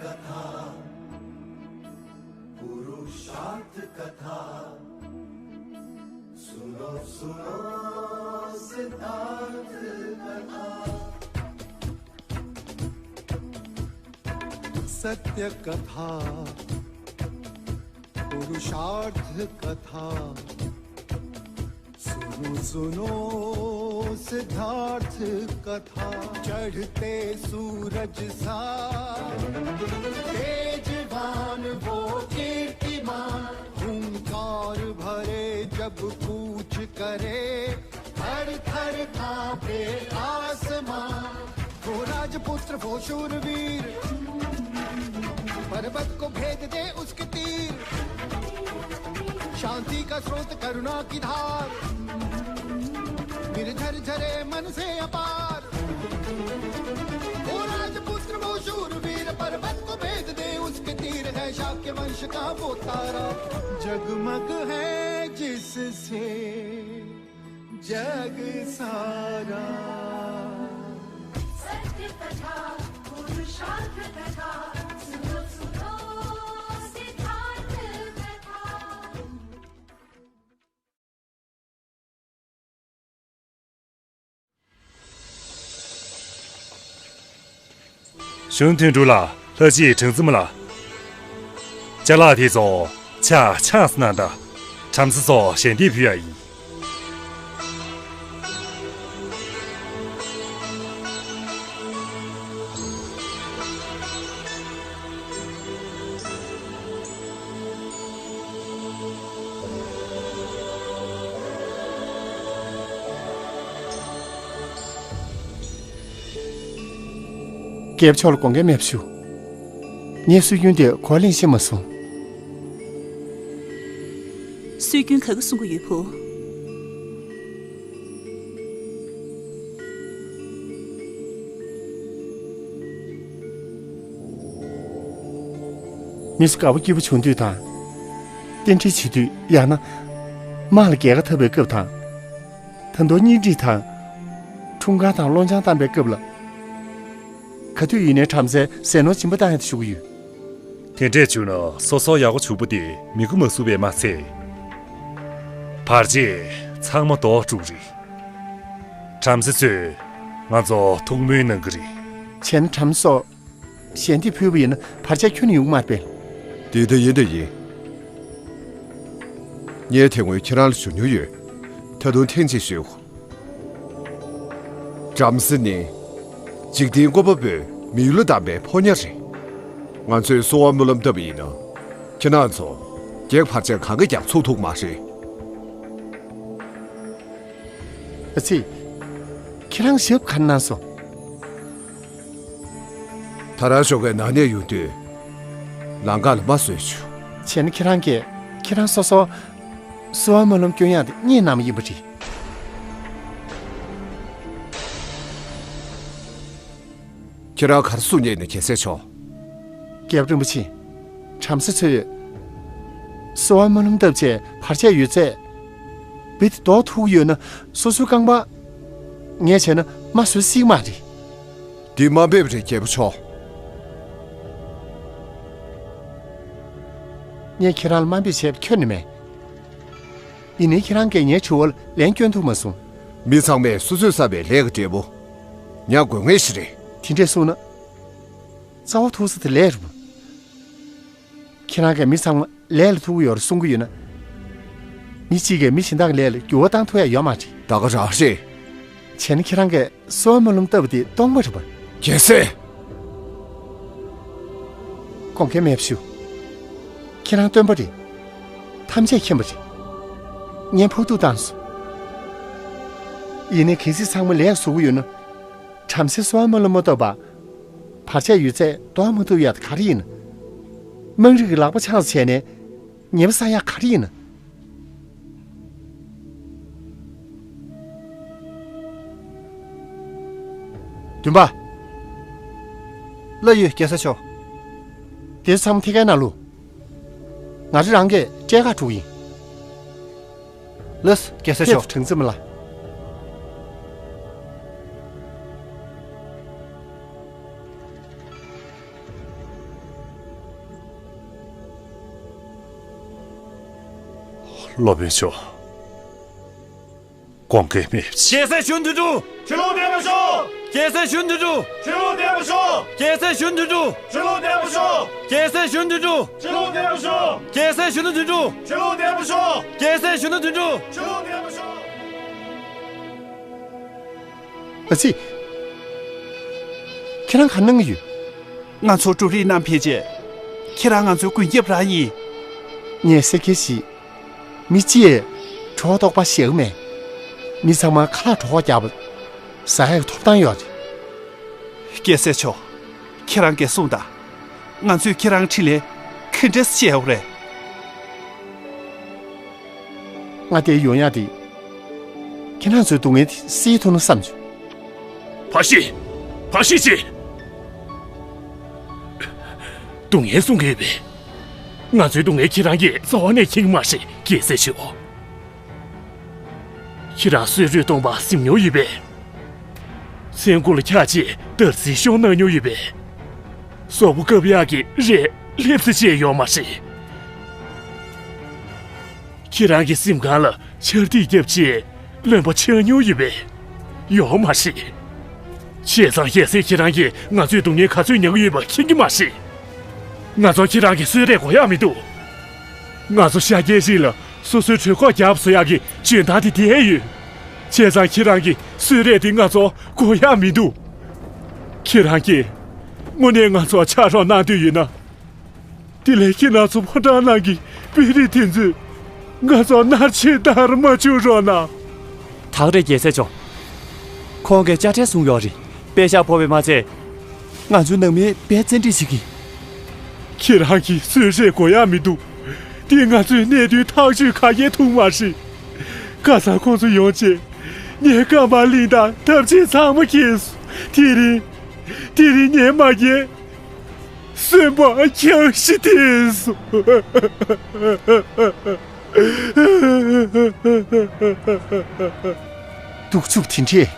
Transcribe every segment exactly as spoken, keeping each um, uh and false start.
कथा, पुरुषार्थ कथा। सुनो, सुनो सिद्धार्थ कथा। सत्य कथा, पुरुषार्थ कथा। सुनो, सुनो सिद्धार्थ कथा। चढ़ते सूरज सा तेजवान वो कीर्तिमान, हुंकार भरे जब कूच करे, थर थर कांपे आसमां। वो राजपुत्र, वो शूरवीर, पर्वत को भेद दे उसके तीर। शांति का स्रोत, करुणा की धार, निर्झर झरे मन से अपार। वो राजपुत्र, वो शूरवीर, पर्वत को भेद दे उसके तीर। है शाक्य वंश का वो तारा, जगमग है जिससे जग सारा। सत्य कथा, पुरुषार्थ कथा, सुनो, सुनो सिद्धार्थ कथा। གཞུང་དོན་གྲུབ་ལ་ལྷ་རྗེ་སྦྲང་རྩི་མ་ལ། ཅ་ལག་དེ་ཚོ་ཆ་ཆགས་སུ་གནང་དང་། བྲམ་ཟེ་ཚོ་ཞལ་འདེབས་ཕུལ་ཡ་ཡིན། རྒྱལ་པོ་མཆོག་ལ་དགོངས་འགལ་མེད་པ་ཞུ། ངས་སྲོལ་རྒྱུན་དེ་གོ་ལེན་ཤེས་མ་སོང་། སྲོལ་རྒྱུན་ག་གི་གསུང་གི་ཡོད་བུ། མི་སུ་དགའ་པོ་སྐྱིད་པོ་བྱུང་དུས་དང་། རྟེན་འབྲེལ་བྱེད་དུས། ཡང་ན། དམག་ལ་རྒྱལ་ཁ་འཐབ་པའི་སྐབས་དང་། ད་དུང་གཉེན་སྒྲིག་དང་། འཁྲུངས་སྐར་དང་བློ་འཆང་བཏང་པའི་སྐབས་ལ། ག་དུས་ཡིན་ནའི་བྲམ་ཟེ་ཟས་ནོར་སྦྱིན་པ་བཏང་ཡག་ཏུ་ཞུ་གི་ཡོད། དེ་འདྲས་བྱུང་ན་སོ་སོ་ཡག་པོ་བྱུང་པོ་དེ་མི་དགོས་མ་བཟོ་བས་མ་ཚད། བར་ཆད་ཚང་མ་ལྡོག་འགྲོ་གི་རེད། བྲམ་ཟེ་ཚོས་ང་ཚོ་ཐུགས་སྨོན་གནང་གི་རེད། བྱས་ན་བྲམ་ཟེ་སོགས་ཞལ་འདེབས་ཕུལ་བ་ཡིན་ན་བར་ཆད་ཁྱོན་ནས་ཡོང་གི་མ་རེད་པས། དེ་ད་ཡིན་ད་ཡིན། ངས་དེ་སྔོན་ཁྱེད་རང་ལ་ཞུ་མྱོང་ཡོད། ད་དུང་ཐེངས་གཅིག་ཞུ། བྲམ་ཟེ་ནི། འཇིག་རྟེན་བཀོད་པ་པོས་མི་ཡུལ་ལ་བདམས་པའི་ཕོ་ཉ་རེད། ང་ཚོས་གསོ་བ་སྨོན་ལམ་བཏབ་པ་ཡིན་ན། ཁྱེད་རང་ཚོ། བགེགས་བར་ཆད་གང་གིས་ཀྱང་ཚུགས་ཐུབ་མ་རེད། ཨ་ཙི། ཁྱེད་རང་ཞབས་ག་རེ་གནང་སོང་། ད་རང་ཞོགས་ཀས་ནང་ནས་ཡོང་དུས། ལམ་ཁ་ལ་རྨ་བཟོས་བྱུང་། བྱས་ན་ཁྱེད་རང་གིས་ཁྱེད་རང་སོ་སོ། གསོལ་བ་སྨོན་ལམ་སྐྱོན་ཡག་དེ་རྙེད་གནང་བ་ཡིན་པ་རེད། ཁྱེད་རང་ག་རེ་གསུང་མཁན་ཡིན་ན། རྒྱལ་སྲས་མཆོག་རྒྱལ་པོ་རིན་པོ་ཆེ། བྲམ་ཟེ་ཚོས་གསོལ་བ་སྨོན་ལམ་བཏབ་བྱས་བར་ཆད་ཡོད་ཚད་རྦད་དེ་ཟློག་ཐུབ་ཀྱི་ཡོད་ན། སོ་སོའི་རྐང་པ་ངས་བྱས་ན་རྨ་བཟོ་སྲིད་ཀྱི་མ་རེད། འདི་དམའ་འབེབས་རེད། རྒྱལ་པོ་མཆོག་ངས་ཁྱེད་རང་ལ་དམའ་འབེབས་བྱས་པ་ཁྱོན་ནས་མེད། ཡིན་ནའི་ཁྱེད་རང་གིས་ངའི་དྲི་བ་ལ་ལན་སྐྱོན་ཐུབ་མ་སོང་། མི་ཚང་མས་སོ་སོས་བསགས་པའི་ལས་ཀྱི་འབྲས་བུ་མྱང་དགོས་ངེས་ཤིག་རེད། དེ་འདྲས་གསུངས་ན། རྩ་བ་ཐུག་ས་དེ་ལས་རེད་མོད། ཁྱེད་རང་གིས་མི་ཚང་མ་ལས་ལ་ཐུག་གི་ཡོད་རེད་གསུང་གི་ཡོད་ན། མི་གཅིག་གིས་མི་གཞན་དག་གི་ལས་ལ་འགྱུར་བ་བཏང་ཐུབ་ཡ་ཡོད་མ་རེད། ད་ག་རང་རེད། བྱས་ན་ཁྱེད་རང་གིས་གསོལ་བ་སྨོན་ལམ་བཏབ་པ་དེ་སྟོང་པ་རེད་པ། རྒྱལ་སྲས། དགོངས་འགལ་མེད་པ་ཞུ། ཁྱེད་རང་སྟོན་པ་རེད། ཐམས་ཅད་མཁྱེན་པ་རེད། ངས་ཕོག་ཐུག་བཏང་སོང་། ཡིན་ནའི་གལ་སྲིད་ཚང་མ་ལས་བཟོ་གི་ཡོད་ན། བྲམ་ཟེ་གསོལ་བ་སྨོན་ལམ་མ་བཏབ་པ། བར་ཆད་ཡོད་ཚད་ཟློག་མ་ཐུབ་ཡག་དེ་ག་རེ་ཡིན། དམངས་རིགས་ཀྱི་ལག་པ་འཆང་བྱས་ནས་ཉེས་པ་བསགས་ཡག་ག་རེ་ཡིན། བདུན་པ། ལགས་ཡོད། རྒྱལ་སྲས་མཆོག་དེ་ཚོ་ཚང་མ་ཐད་ཀའི་ནང་བླུགས། ང་རང་རང་གིས་སྤྲད་ཁག་འགྲོ་གི་ཡིན། ལགས་སོ། རྒྱལ་སྲས་མཆོག་ཕེབས། སྦྲང་རྩི་མ་ལ། སློབ་དཔོན་མཆོག་དགོངས་འགལ་མེད་པ་ཅིག་རྒྱལ་སྲས་གཞོན་དོན་གྲུབ། ཁྱེད་ལོ་བདེ་པོ་ཤོག་རྒྱལ་སྲས་གཞོན་དོན་གྲུབ། ཁྱེད་ལོ་བདེ་པོ་ཤོག་རྒྱལ་སྲས་གཞོན་དོན་གྲུབ། ཁྱེད་ལོ་བདེ་པོ་ཤོག་རྒྱལ་སྲས་གཞོན་དོན་གྲུབ། ཁྱེད་ལོ་བདེ་པོ་ཤོག་རྒྱལ་སྲས་གཞོན་དོན་གྲུབ། ཁྱེད་ལོ་བདེ་པོ་ཤོག་རྒྱལ་སྲས་གཞོན་དོན་གྲུབ། ཁྱེད་ལོ་བདེ་པོ་ཤོག་ཨ་ཙི། ཁྱེད་རང་ག་གནང་གི་ཡོད། ང་ཚོ་འབྲུ་རིགས་བསྣམས་ཕེབས་རྗེས། ཁྱེད་རང་ང་ཚོའི་མགོན་སྐྱབས་རང་ཡིན། ངས་གསལ་ཁ་ཞིག་མི་གཅིག་གྲོད་ཁོག་ལྟོགས་པ་བཞེས་ཀྱི་མེད། མི་ཚང་མ་ཁ་ལག་གྲོད་ཁོག་བརྒྱབ། ཟ་ཡག་གི་ཐོབ་ཐང་ཡོད་རེད། རྒྱལ་སྲས་མཆོག་ཁྱེད་རང་གིས་གསུངས་དང་། ང་ཚོས་ཁྱེད་རང་འཕྲིན་ལས་ག་འདྲས་བཤད་དགོས་རེད། ང་དེ་ཡོང་ཡག་དེ། ཁྱེད་རང་ཚོའི་སྡུག་བསྔལ་དེ་སེལ་ཐུབ་ན་བསམ་བྱུང་། ཕར་ཤེད། ཕར་ཤེད་བྱེད། སྡུག་བསྔལ་གསུང་གི་ཡོད་པས། ང་ཚོའི་སྡུག་བསྔལ་ཁྱེད་རང་གིས་རྩ་བ་ནས་མཁྱེན་གྱི་མ་རེད། རྒྱལ་སྲས་མཆོག་ཁྱེད་རང་གསོལ་རས་གཏོང་བར་གཟིམ་མྱོང་ཡོད་པས། མཚན་དགུ་ལ་འཁྱག་བྱས་དར་ཚིལ་ཤོག་གནང་མྱོང་ཡོད་པས། སོག་པོ་སྐབས་ཡག་གི་རས་སླེབས་ཚེ་བྱས་ཡོད་མ་རེད། ཁྱེད་རང་གི་གཟིམ་ཁང་ལ་ཆར་ཐིགས་བརྒྱབ་བྱས་རློན་པ་ཆགས་མྱོང་ཡོད་པས། ཡོད་མ་རེད། བྱས་ཙང་རྒྱལ་སྲས་ཁྱེད་རང་གིས་ང་ཚོའི་སྡུག་བསྔལ་ག་ཚོད་མྱངས་ཡོད་པ་མཁྱེན་གྱི་མ་རེད། ང་ཚོ་ཁྱེད་རང་གི་གསོལ་རས་དགོས་ཡག་མི་འདུག་ང་ཚོ་ཤཱཀྱའི་རིགས་ལ་སོ་སོའི་གྲོད་ཁོག་རྒྱབ་བཟོ་ཡག་གི་འཇོན་ཐང་དེ་ལྡན་ཡོད། བྱས་ཙང་ཁྱེད་རང་གི་གསོལ་རས་དེ་ང་ཚོ་དགོས་ཡག་མི་འདུག་ཁྱེད་རང་གིས་དངོས་གནས་ང་ཚོར་ཕྱག་རོགས་གནང་འདོད་ཡོད་ན། དེ་ལས་ཁྱེད་རང་ཚོ་ཕོ་བྲང་ནང་གི་དཔོན་རིགས་དེ་ཚོས་ང་ཚོར་མནར་གཅོད་བཏང་མ་བཅུག་རོགས་གནང་། ཐག་རེད། རྒྱལ་སྲས་མཆོག་ཁོང་གིས་དཔྱ་ཁྲལ་བཟུང་ཡོད་རེད། པད་ཤག་ཕོག་པས་མ་ཚད། ང་ཚོའི་ནང་མིས་དཔེ་བཙན་ཁྲིད་བྱེད་ཀྱི། ཁྱེད་རང་གི་གསོལ་རས་དགོས་ཡག་མི་འདུག་དེས་ང་ཚོའི་གནད་དོན་ཐག་གཅོད་ག་གེ་ཐུབ་མ་རེད། ཁ་སང་ཁོང་ཚོ་ཡོང་རྗེས། ངས་རྐང་པར་གླིང་དང་ཐབ་ཆས་ཚང་མ་ཁྱེར་སོང་། དེ་རིང་། དེ་རིང་ངས་མ་ཁྱེར། གསོན་པོ་འཁྱག་ཤི་ཐེབས་སོང་། སྡུག་རྩུབ་དེ་འདྲས།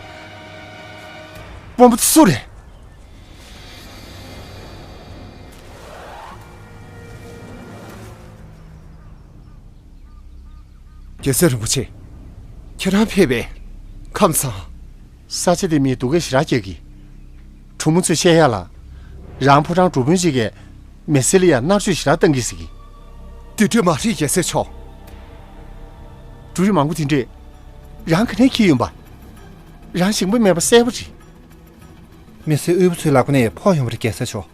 དབང་པོ་སུ་རེད། རྒྱལ་སྲས་རིན་པོ་ཆེ། ཁྱེད་རང་ཕེབས་པས་ཁམས་བཟང་། ས་ཆ་དེ་མིས་སྡུག་སྐད་ཞེ་དྲག་རྒྱག་གི། གྲོགས་མོ་ཚོས་བཤད་ཡག་ལ། རང་ཕོ་བྲང་འབྲུག་དཔོན་ཅིག་གིས་མི་སེར་ལ་ཡང་མནར་གཅོད་ཞེ་དྲག་བཏང་གི་ཟེར་གི། དེ་འདྲས་མ་རེད། རྒྱལ་སྲས་མཆོག་འབྲུ་རིགས་མང་པོ་དེ་འདྲས་རང་ག་ནས་འཁྱེར་ཡོང་པ། རང་ཞིང་པ་མེད་པ་གསལ་པོ་རེད། མི་སེར་དབུལ་པོ་ཚོའི་ལག་པ་ནས་ཕོག་ཡོང་བ་རེད། རྒྱལ་སྲས་མཆོག་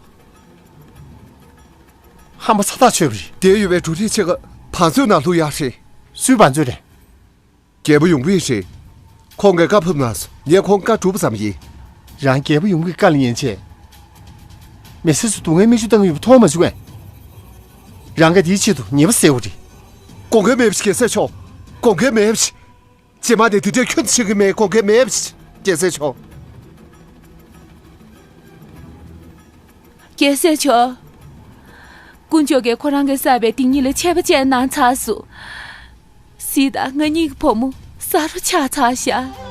ཧམ་པ་ཚ་ཐག་ཆོད་པ་རེད། དེར་ཡོད་པའི་འབྲུ་རིགས་ཕྱེད་ཀ་བང་མཛོད་ནང་བླུགས་ཡག་རེད། སུའི་བང་མཛོད་རེད། རྒྱལ་པོ་ཡོང་པོ་ཡིན་རེད། ཁོང་གིས་བཀའ་ཕབ་གནང་སོང་། ངས་ཁོང་བཀའ་སྒྲུབ་པ་ཙམ་ཡིན། རང་རྒྱལ་པོ་ཡོང་པོའི་བཀའ་ལ་ཉན་ཆེད། མི་སེར་ཚོ་སྡུག་བསྔལ་མིག་ཆུ་བཏང་གི་ཡོད་པ་མཐོང་མ་བྱུང་ངས། རང་གིས་དེའི་ཆེད་དུ་ཉེས་པ་སེལ་བ་རེད། དགོངས་འགལ་མེད་པ་ཞིག་རྒྱལ་སྲས་མཆོག་དགོངས་འགལ་མེད་པ་ཞིག་རྗེས་མ་ནས་དེ་འདྲའི་ཁྱོན་ཆེ་གི་མེད། དགོངས་འགལ་མེད་པ་ཞིག་རྒྱལ་སྲས་མཆོག་རྒྱལ་སྲས་མཆོག་དཀོན་མཆོག་གིས་ཁོ་རང་གིས་བསགས་པའི་སྡིག་ཉེས་ལ་ཆད་པ་བཅད་གནང་ཚར་སོང་། གཟིགས་དང་། ང་གཉིས་ཀྱི་བུ་མོ་གསར་པ་ཆགས་ཚར་ཤག་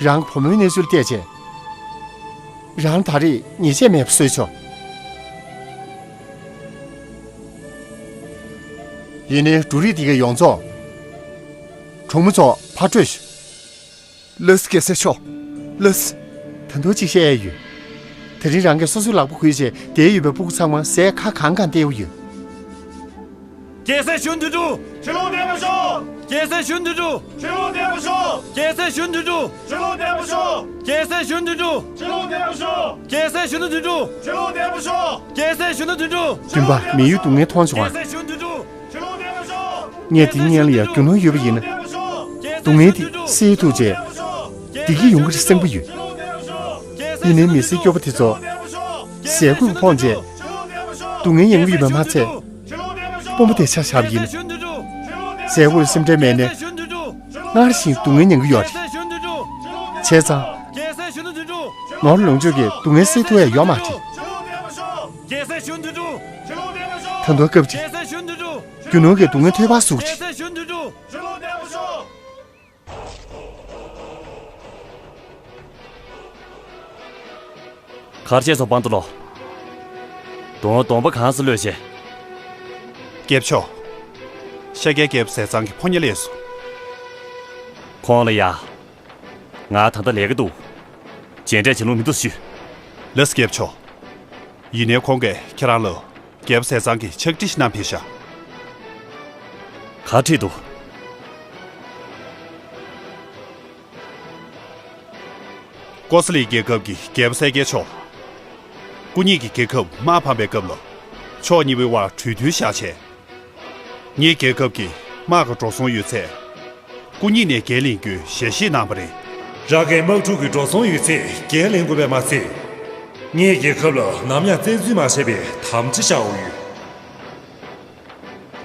རང་བུ་མོའི་གནས་ཚུལ་བལྟས་རྗེས། རང་ད་རེས་ཉེས་ཆད་མེད་པ་བཟོས་ཆོག་ཡིན་ནའི་འབྲུ་རིགས་དེ་གའི་ཡོངས་རྫོགས། གྲོགས་མོ་ཚོ་ཕར་སྤྲོད་ཤོག་ལགས་སོ། རྒྱལ་སྲས་མཆོག་ལགས་སོ། ད་དུང་གཅིག་བཤད་ཡས་ཡོད། དེ་རིང་རང་གིས་སོ་སོའི་ལག་པ་འགུལ་བྱས་དེར་ཡོད་པའི་སྤུ་གུ་ཚང་མ་ཟས་ཁ་གང་གང་སྟེར་ཡོད། རྒྱལ་སྲས་གཞོན་དོན་གྲུབ། ཁྱེད་ལོ་བདེ་པོ་ཤོག་རྒྱལ་སྲས་གཞོན་དོན་གྲུབ། ཁྱེད་ལོ་བདེ་པོ་ཤོག་རྒྱལ་སྲས་གཞོན་དོན་གྲུབ། ཁྱེད་ལོ་བདེ་པོ་ཤོག་རྒྱལ་སྲས་གཞོན་དོན་གྲུབ། ཁྱེད་ལོ་བདེ་པོ་ཤོག་རྒྱལ་སྲས་གཞོན་དོན་གྲུབ། ཁྱེད་ལོ་བདེ་པོ་ཤོག་རྒྱལ་སྲས་གཞོན་དོན་གྲུབ། སྤུན་པ། མི་ཡུལ་སྡུག་བསྔལ་མཐོང་བྱུང་ང་། རྒྱལ་སྲས་གཞོན་དོན་གྲུབ། ངས་དེའི་སྔོན་ལ་ཡང་རྒྱུ་ནོར་ཡོད་པ་ཡིན་ན། སྡུག་བསྔལ་འདི་སེལ་ཐུབ་བྱས། བདེ་སྐྱིད་ཡོང་གི་རེད་བསམ་གྱི་ཡོད། ཡིན་ནའི་མི་སེར་སྐྱོ་པོ་དེ་ཚོ། ཟས་གོས་ཕོངས་བྱས། སྡུག་བསྔལ་མྱང་གི་ཡོད་པ་མ་ཚད། དཔོན་པོ་དེ་ཆ་བཞག་པ་ཡིན་ན། ཟས་གོས་སེམས་ཁྲལ་མེད་ནས། སྔར་བཞིན་སྡུག་བསྔལ་མྱང་གི་ཡོད་རེད། བྱས་ཙང་། ནོར་ལོངས་སྤྱོད་ཀྱིས་སྡུག་བསྔལ་སེལ་ཐུབ་ཡ་ཡོད་མ་རེད། ད་དུང་སྐབས་ཅིག་རྒྱུ་ནོར་གྱིས་སྡུག་བསྔལ་ཐོལ་པ་བཟོ་གི་རེད། གར་བྱས་སོང་། པང་ཏུ་ལོ། དོང་སྡོང་པོ་གང་སར་གློད་བྱས། སྐྱབས་མཆོག་ཤཱཀྱའི་རྒྱལ་པོ་ཟས་གཙང་གི་ཕོ་ཉ་སླེབས་སོང་། ཁོང་ལ་ཡ། ང་ད་ལྟ་ལས་ཀ་འདུག་མཇལ་འཕྲད་བྱེད་ལུགས་མི་འདུག་ཞུ། ལགས་སོ་སྐྱབས་མཆོག་ཡིན་ནའི་ཁོང་གིས་ཁྱེད་རང་ལ་རྒྱལ་པོ་ཟས་གཙང་གི་ཕྱག་བྲིས་ཤིག་བསྣམས་ཕེབས་ཤག་ག་རེ་བྲིས་འདུག་ཀོ་ས་ལི་རྒྱལ་ཁབ་ཀྱི་རྒྱལ་པོ་གསལ་རྒྱལ་མཆོག་སྐུ་ཉིད་ཀྱི་རྒྱལ་ཁབ་དམག་ཕམ་པའི་སྐབས་ལ། ཕྱོགས་གཉིས་པོའི་དབར་གྲོས་མཐུན་བཞག་བྱས། ངེད་རྒྱལ་ཁབ་ཀྱི་དམག་གི་འགྲོ་སོང་ཡོད་ཚད། སྐུ་ཉིད་ནས་འགན་ལེན་རྒྱུའི་ཞལ་བཞེས་གནང་བ་རེད། རང་གི་དམག་འཁྲུག་གི་འགྲོ་སོང་ཡོད་ཚད་འགན་ལེན་དགོས་པས་མ་ཚད། ངེད་རྒྱལ་ཁབ་ལ་ནམ་ཡང་བཙན་འཛུལ་མ་བྱས་པའི་དམ་བཅའ་བཞག་ཡོད།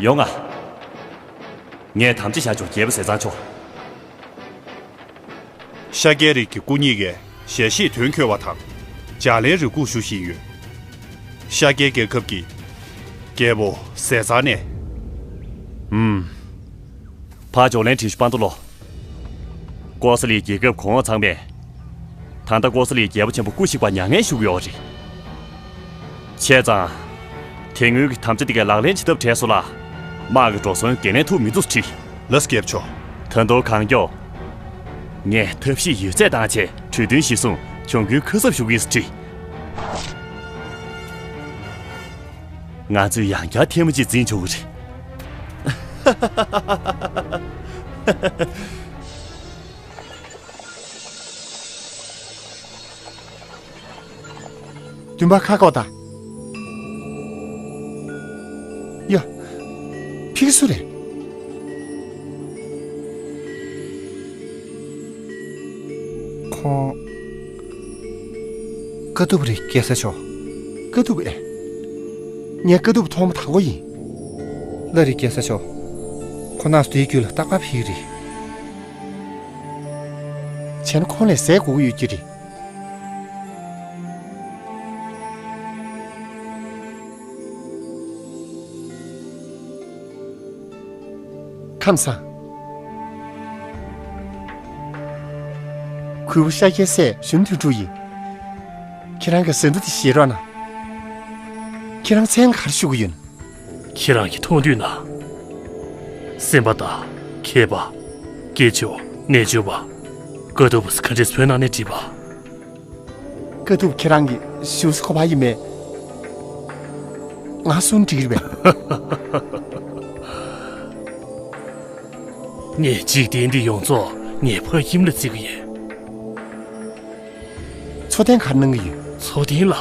ཡོང་ང་། ངས་དམ་བཅའ་བཞག་ཆོག་རྒྱལ་པོ་ཟས་གཙང་མཆོག་ཤཱཀྱའི་རིགས་ཀྱི་སྐུ་ཉིད་ཀྱིས་ཞལ་བཞེས་དོན་འཁྱོལ་བ་དང་། ལྗགས་ལན་རེ་སྒུག་ཞུ་བཞིན་ཡོད། ཤཱཀྱའི་རྒྱལ་ཁབ་ཀྱི་རྒྱལ་པོ་ཟས་གཙང་ནས། ཧུམ། ཕར་ལྗགས་ལན་བྲིས་ཤོག་པང་ཏུ་ལོ། ཀོ་ས་ལིའི་རྒྱལ་ཁབ་གོང་འོག་ཚང་མས། ད་ལྟ་ཀོ་ས་ལིའི་རྒྱལ་པོ་ཆེན་པོ་སྐུ་གཤེགས་པར་མྱ་ངན་ཞུ་གི་ཡོད་རེད། བྱས་ཙང་། དེ་སྔོན་གྱི་དམ་བཅའ་དེ་གའི་ལག་ལེན་བྱེད་ཐབས་བྲལ་སོང་ལ། དམག་གི་འགྲོ་སོང་འགན་ལེན་ཐུབ་མི་འདུག་ཟེར་དྲིས། ལགས་སོ་རྒྱལ་པོ་མཆོག་ད་དུང་གང་མགྱོགས། ངས་ཐབས་ཤེས་ཡོད་ཚད་བཏང་བྱས་གྲོས་མཐུན་གཞིར་བཟུང་གྱོང་གུན་ཁ་གསབ་ཞུ་གི་ཡིན་ཟེར་དྲིས། ང་ཚོས་ཡང་བསྐྱར་ཐེངས་མ་གཅིག་འཛིང་ཆོག་གི་རེད། བདུན་པ་ཁ་ཁོག་དང་། ཡ། ཕིག་སུ་རེད། ཁོང་། དཀའ་ཐུབ་རེད་རྒྱལ་ས་མཆོག་དཀའ་ཐུབ་ཨེ། ངས་དཀའ་ཐུབ་མཐོང་མ་ཐག་པ་ཡིན། ལགས་རེད་རྒྱལ་ས་མཆོག་ཁོང་རྣམ་ཚོ་དེའི་རྒྱུད་ལ་རྟག་པར་ཕེབས་ཀྱི་རེད། བྱས་ན་ཁོང་ལ་ཟས་དགོས་ཀྱི་ཡོད་ཀྱི་རེད། ཁམས་བཟང་། གུས་པ་ཤཱཀྱའི་སྲས་གཞོན་དོན་གྲུབ་ཡིན། ཁྱེད་རང་གི་ཟས་འདུག་དེ་བཞེས་རོགས་གནང་། ཁྱེད་རང་མཚན་ག་རེ་ཞུ་གི་ཡོད་ན། ཁྱེད་རང་གིས་མཐོང་དུས་ན། སེམས་པ་དང་། མཁས་པ། སྐྱེས་མཆོག་གནས་འབྱུང་བ། དཀའ་ཐུབ་པ་སུ་ག་འདྲས་བོད་ནང་ནས་བྲིས་པ། དཀའ་ཐུབ་ཁྱེད་རང་གིས་ཞུ་ས་གོ་བ་ཡིན་མེད། ང་གསུང་འགྲིག་རེད་པས། ངས་འཇིག་རྟེན་འདི་ཡོངས་རྫོགས་ངའི་ཕ་ཁྱིམ་ལ་བརྩི་གི་ཡོད། འཚོ་རྟེན་ག་རེ་གནང་གི་ཡོད། འཚོ་རྟེན་ལ།